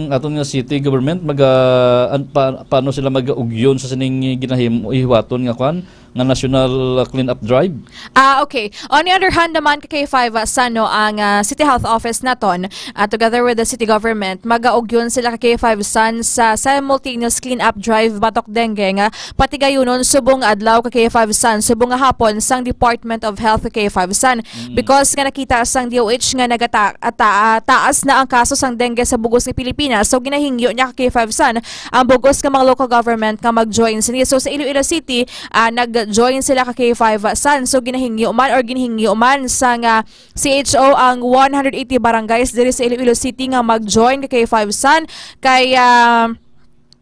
aton nga city government, maga-, an-, pa-, paano sila mag-ugyon sa sining ginahimo, ihiwaton nga kwan, nga national, uh, clean-up drive? Ah, okay. On the other hand naman, ka K five, uh, San, no, ang, uh, City Health Office naton, uh, together with the city government, magaugyon sila ka K five San sa simultaneous clean-up drive batok dengue nga patigayunon subong adlaw ka K five San, subong nga hapon sang Department of Health ka K five San. Mm. Because nga nakita sang D O H nga nagata-, ata-, taas na ang kaso sang dengue sa bugos nga Pilipinas. So, ginahingyo niya ka K five San ang bugos nga mga local government nga mag-join sini. So, sa Iloilo City, ah, nag-join sila ka K five San. So, ginahingyo man or ginhingyo man sang C H O ang one hundred eighty barangays diri sa Iloilo City nga mag-join ka K five San. Kay, ah,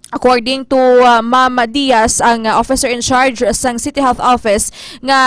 according to, ah, Ma'am Diaz, ang, ah, officer in charge sang City Health Office, nga,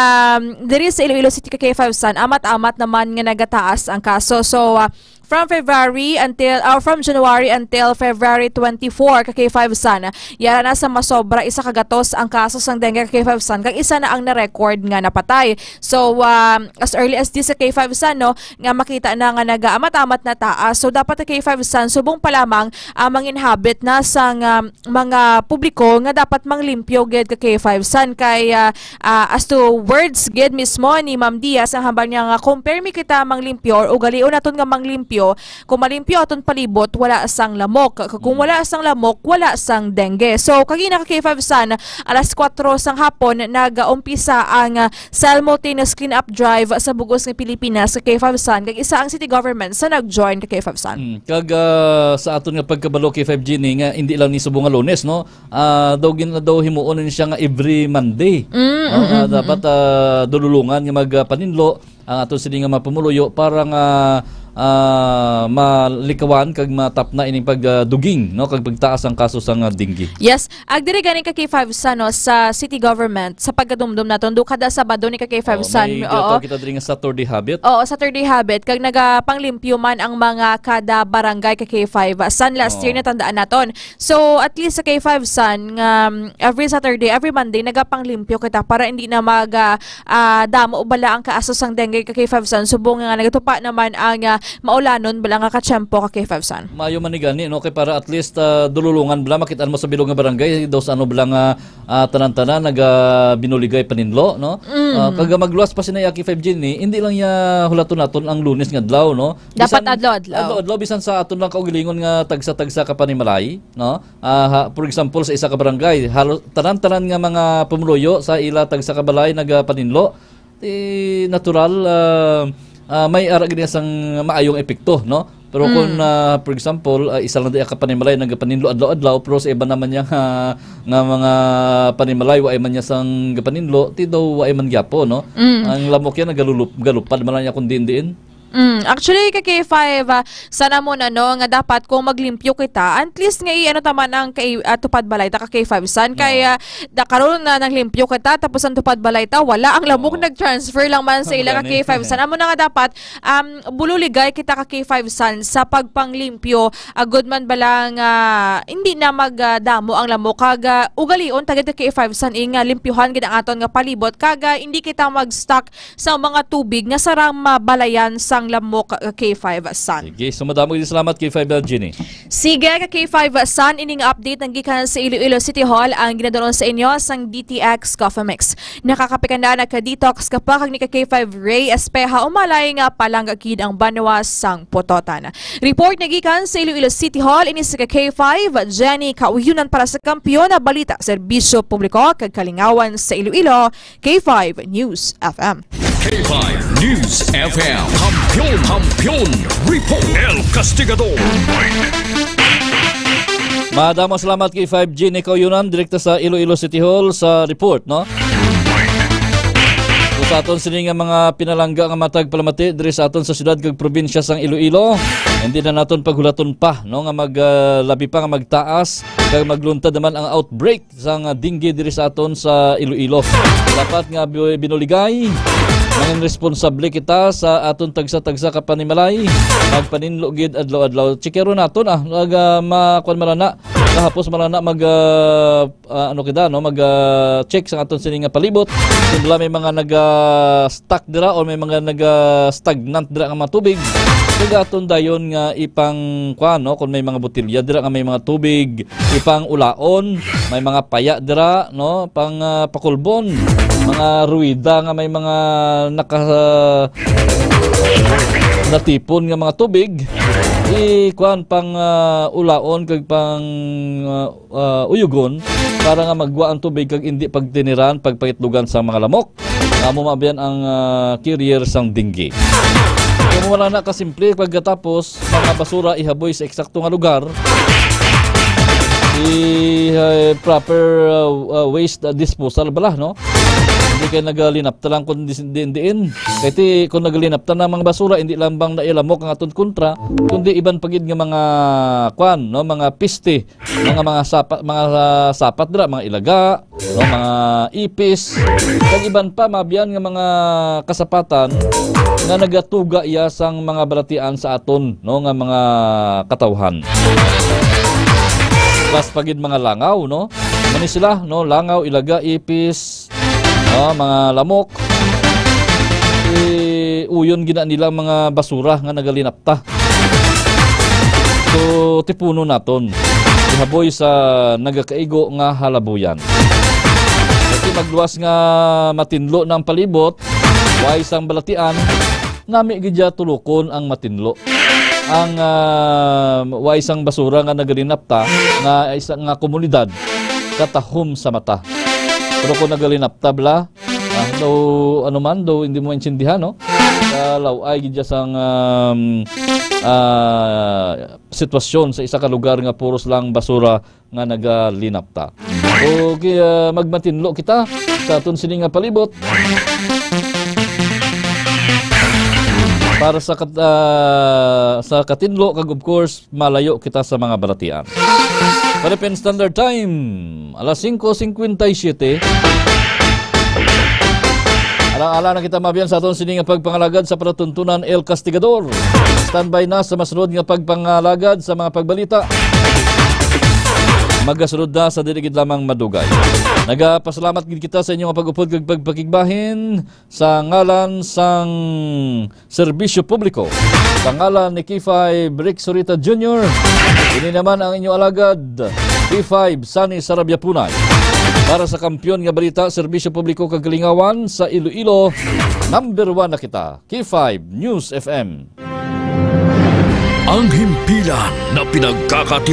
um, diri sa Iloilo City ka K five San, amat-amat naman nga nagataas ang kaso. So, ah, from February until, ah, from January until February twenty-four ka K five San, yara na sa masobra isa ka gatos ang kaso sang dengue ka K five San, kag isa na ang na-record nga napatay. So, um, as early as this ka K five San, no, nga makita na nga nagaamat-amat na taas. So, dapat ka K five San, subong pa lamang, ah, manginhabit na sang, um, mga publiko nga dapat manglimpyo gid ka K five San. Kay, ah, ah, as to words gid mismo ni Ma'am Diaz, ang hambal niya nga kung permi kita manglimpyo or ugalion naton nga manglimpyo, kung malimpyo aton palibot, wala sang lamok. Kung Mm. wala sang lamok, wala sang dengue. So, kagina ka K five San, alas kuwatro sang hapon, nag-umpisa ang, ah, simultaneous clean-up drive sa bugos nga Pilipinas ka K five San, kag isa ang city government sa nag-join ka K five San. Mm. Kag, ah, sa aton nga pagkabalo, K five Jeannie, nga hindi lang ni subong nga Lunes, no? Ah, daw gin-, daw himuon ni siya nga every Monday. Mm, No? mm, Ah, mm, dapat, mm. ah, dululungan nga magpaninlo ang aton sini nga mga pumuluyo para nga, ah, malikawan kag matapna ining pagduging, no, kag pagtaas ang kaso sang dengue. Yes, ag diri gani ka K five San, no, sa city government, sa pagkadumdom naton, do kada Sabado ni ka K five Oh, San, may oo. Ginatawag kita diri nga Saturday habit. Oo, Saturday habit, kag nagapanglimpyo man ang mga kada barangay ka K five San last Oo. year, natandaan naton. So, at least sa K five San, nga, um, every Saturday, every Monday, nagapanglimpyo kita para hindi na mag, ah, ah, damo bala ang kaso sang dengue ka K five San, subong nga nagatupa naman ang, ah, maulanon bala nga katiyempo ka K five San. Maayo man ni gani, no? Kay para at least, ah, dululungan bala, makit-an mo sa bilog nga barangay, daw sa ano bala nga, ah, tanan-tanan, naga binuligay paninlo, no? Mm. Ah, kag magluwas pa sina K five Jeannie, hindi lang ya hulaton naton ang Lunes nga adlaw, no? Dapat Bisan adlaw-adlaw. adlaw-adlaw, bisan sa aton lang kaugalingon nga tagsa-tagsa ka panimalay, no? Ah, ha, for example, sa isa ka barangay, halos tanan-tanan nga mga pumuluyo sa ila tagsa ka balay nagapaninlo, ti natural, ah, ah, may ara gid sang maayong epekto, no? Pero kung, Mm. ah, for example, ah, isa lang di ka panimalay nagapaninlo adlaw-adlaw, pero sa iba naman niya nga, nga mga panimalay, wa man niya sang gapaninlo, ti daw wa man gyapo, no? Mm. Ang lamok yan, nagalulup-, galupad man lang niya kung diin-diin. Mm, actually, ka K five, ah, sana mo na, no, nga dapat kung maglimpyo kita, at least nga i-ano ta man ang kay, ah, tupad balay ta ka K five San. Oo. Kay, ah, da, karon na nanglimpyo kita, tapos ang tupad balay ta, wala. Ang lamok Oo. nag-transfer lang man sa Ang ila ka gani. K five San. Amo na nga dapat, um, bululigay kita ka K five San sa pagpanglimpyo. Agod man bala nga hindi na mag, ah, damo ang lamok. Kag, ah, ugalion ta gid ka K five San, eh, nga limpyuhan gid ang aton nga palibot. Kag, ah, hindi kita mag-stuck sa mga tubig nga sarang mabalayan sa ang lamok, uh, K five Sun. Sige, so madamo gid salamat, K five, uh, Jeannie. Sige, ka K five Sun, ining update nang gikan sa Iloilo City Hall ang ginadulong sa inyo sang D T X Coffee Mix. Nakakapikan na, naka-detox ka pa, kag ni ka K five Ray Espeha, umalay nga palangga gid ang banwa sang putotan. Report na gikan sa Iloilo City Hall, ini si ka K five, Jenny Kauyunan para sa Kampiyon na Balita, Serbisyo Publiko, kag Kalingawan sa Iloilo, K five News F M. K five News F M, Kampiyon, Kampiyon Report, El Castigador. Madamo salamat kay five G ni Kauyunan, direkta sa Iloilo City Hall sa report, no? So, sa aton sini nga mga pinalangga nga matag palamati diri sa aton sa siyudad kag probinsya sang Iloilo, hindi na naton paghulaton pa, no, nga mag, ah, labi pa nga magtaas kag magluntad naman ang outbreak sang dengue diri sa aton sa Iloilo. Dapat nga bi-, binuligay, mangin responsable kita sa aton tagsa-tagsa ka panimalay. Magpaninlo gid adlaw-adlaw. Checkeron naton, ah, mag, ah, ma-, kuwan man na, kahapos man na mag, ah, ah, ano kita, no, mag, ah, check sa aton sini nga palibot. Kung wala may mga nag, ah, stuck dira or may mga nag, ah, stagnant dira nga mga tubig, kag aton dayon nga ipang, kuwan, no, kung may mga botelya dira nga may mga tubig, ipang ulaon, may mga paya dira, no, pang, ah, pakulbon, mga ruwida nga may mga naka, natipon nga mga tubig, i, kuwan, pang, ah, ulaon kag pang, ah, ah, uyugon para nga magwa ang tubig kag indi pagtiniran, pagpangitlogan sa mga lamok. Amo mabiyan ang, ah, carrier sang dengue. Kung wala na kasimple, pagkatapos, mga basura ihaboy sa eksakto nga lugar, i, ah, proper, ah, ah, waste, ah, disposal bala, no? Hindi kayo nagalinapta lang kung di-, diin-diin. Kaya ti, kung nagalinapta na mga basura, hindi lang bang nailamok ang aton kontra, kundi iban pa gid nga mga, kwan, no, mga piste, mga, mga sapat, mga, ah, sapat dira, mga ilaga, no, mga ipis, kag iban pa, mabiyan nga mga kasapatan nga nagatuga iya sang mga balatian sa aton, no, nga mga katawhan. Plus pa gid mga langaw, no? Mani sila, no, langaw, ilaga, ipis, ah, mga lamok. Eh, uyon gina nila mga basura nga nagalinapta. So, tipunon naton. Ihaboy sa nagakaigo nga halabuyan. Kasi magluwas nga matinlo na ang palibot, way sang balatian, nami gid ya tulukon ang matinlo. Ang, ah, way sang basura nga nagalinapta nga isa nga komunidad katahom sa mata. Pero kung nagalinapta bala, ah, daw, ano man, daw hindi mo maintindihan, no? Sa laway gid ya sang, um, ah, sitwasyon sa isa ka lugar nga puros lang basura nga nagalinapta. Okay, ah, magmatinlo kita sa aton sini nga palibot. Para sa kat-, ah, sa katinlo kag of course, malayo kita sa mga balatian. Philippine Standard Time, alas singko singkwenta y siyete. Alang-alang na kita mabiyan sa aton sini nga pagpangalagad sa palatuntunan El Castigador. Standby na sa masunod nga pagpangalagad sa mga pagbalita. Magasunod na sa dili gid lamang madugay. Nagapasalamat gid kita sa inyo nga pag-upod kag pagpakigbahin sa ngalan sang serbisyo publiko. Sa ngalan ni K five Rick Surita Junior, ini naman ang inyo alagad, K five Sunny Sarabia Punay. Para sa Kampiyon nga Balita, Serbisyo Publiko kag Kalingawan sa Iloilo, number one na kita, K five News F M. Ang himpilan na pinagkakati-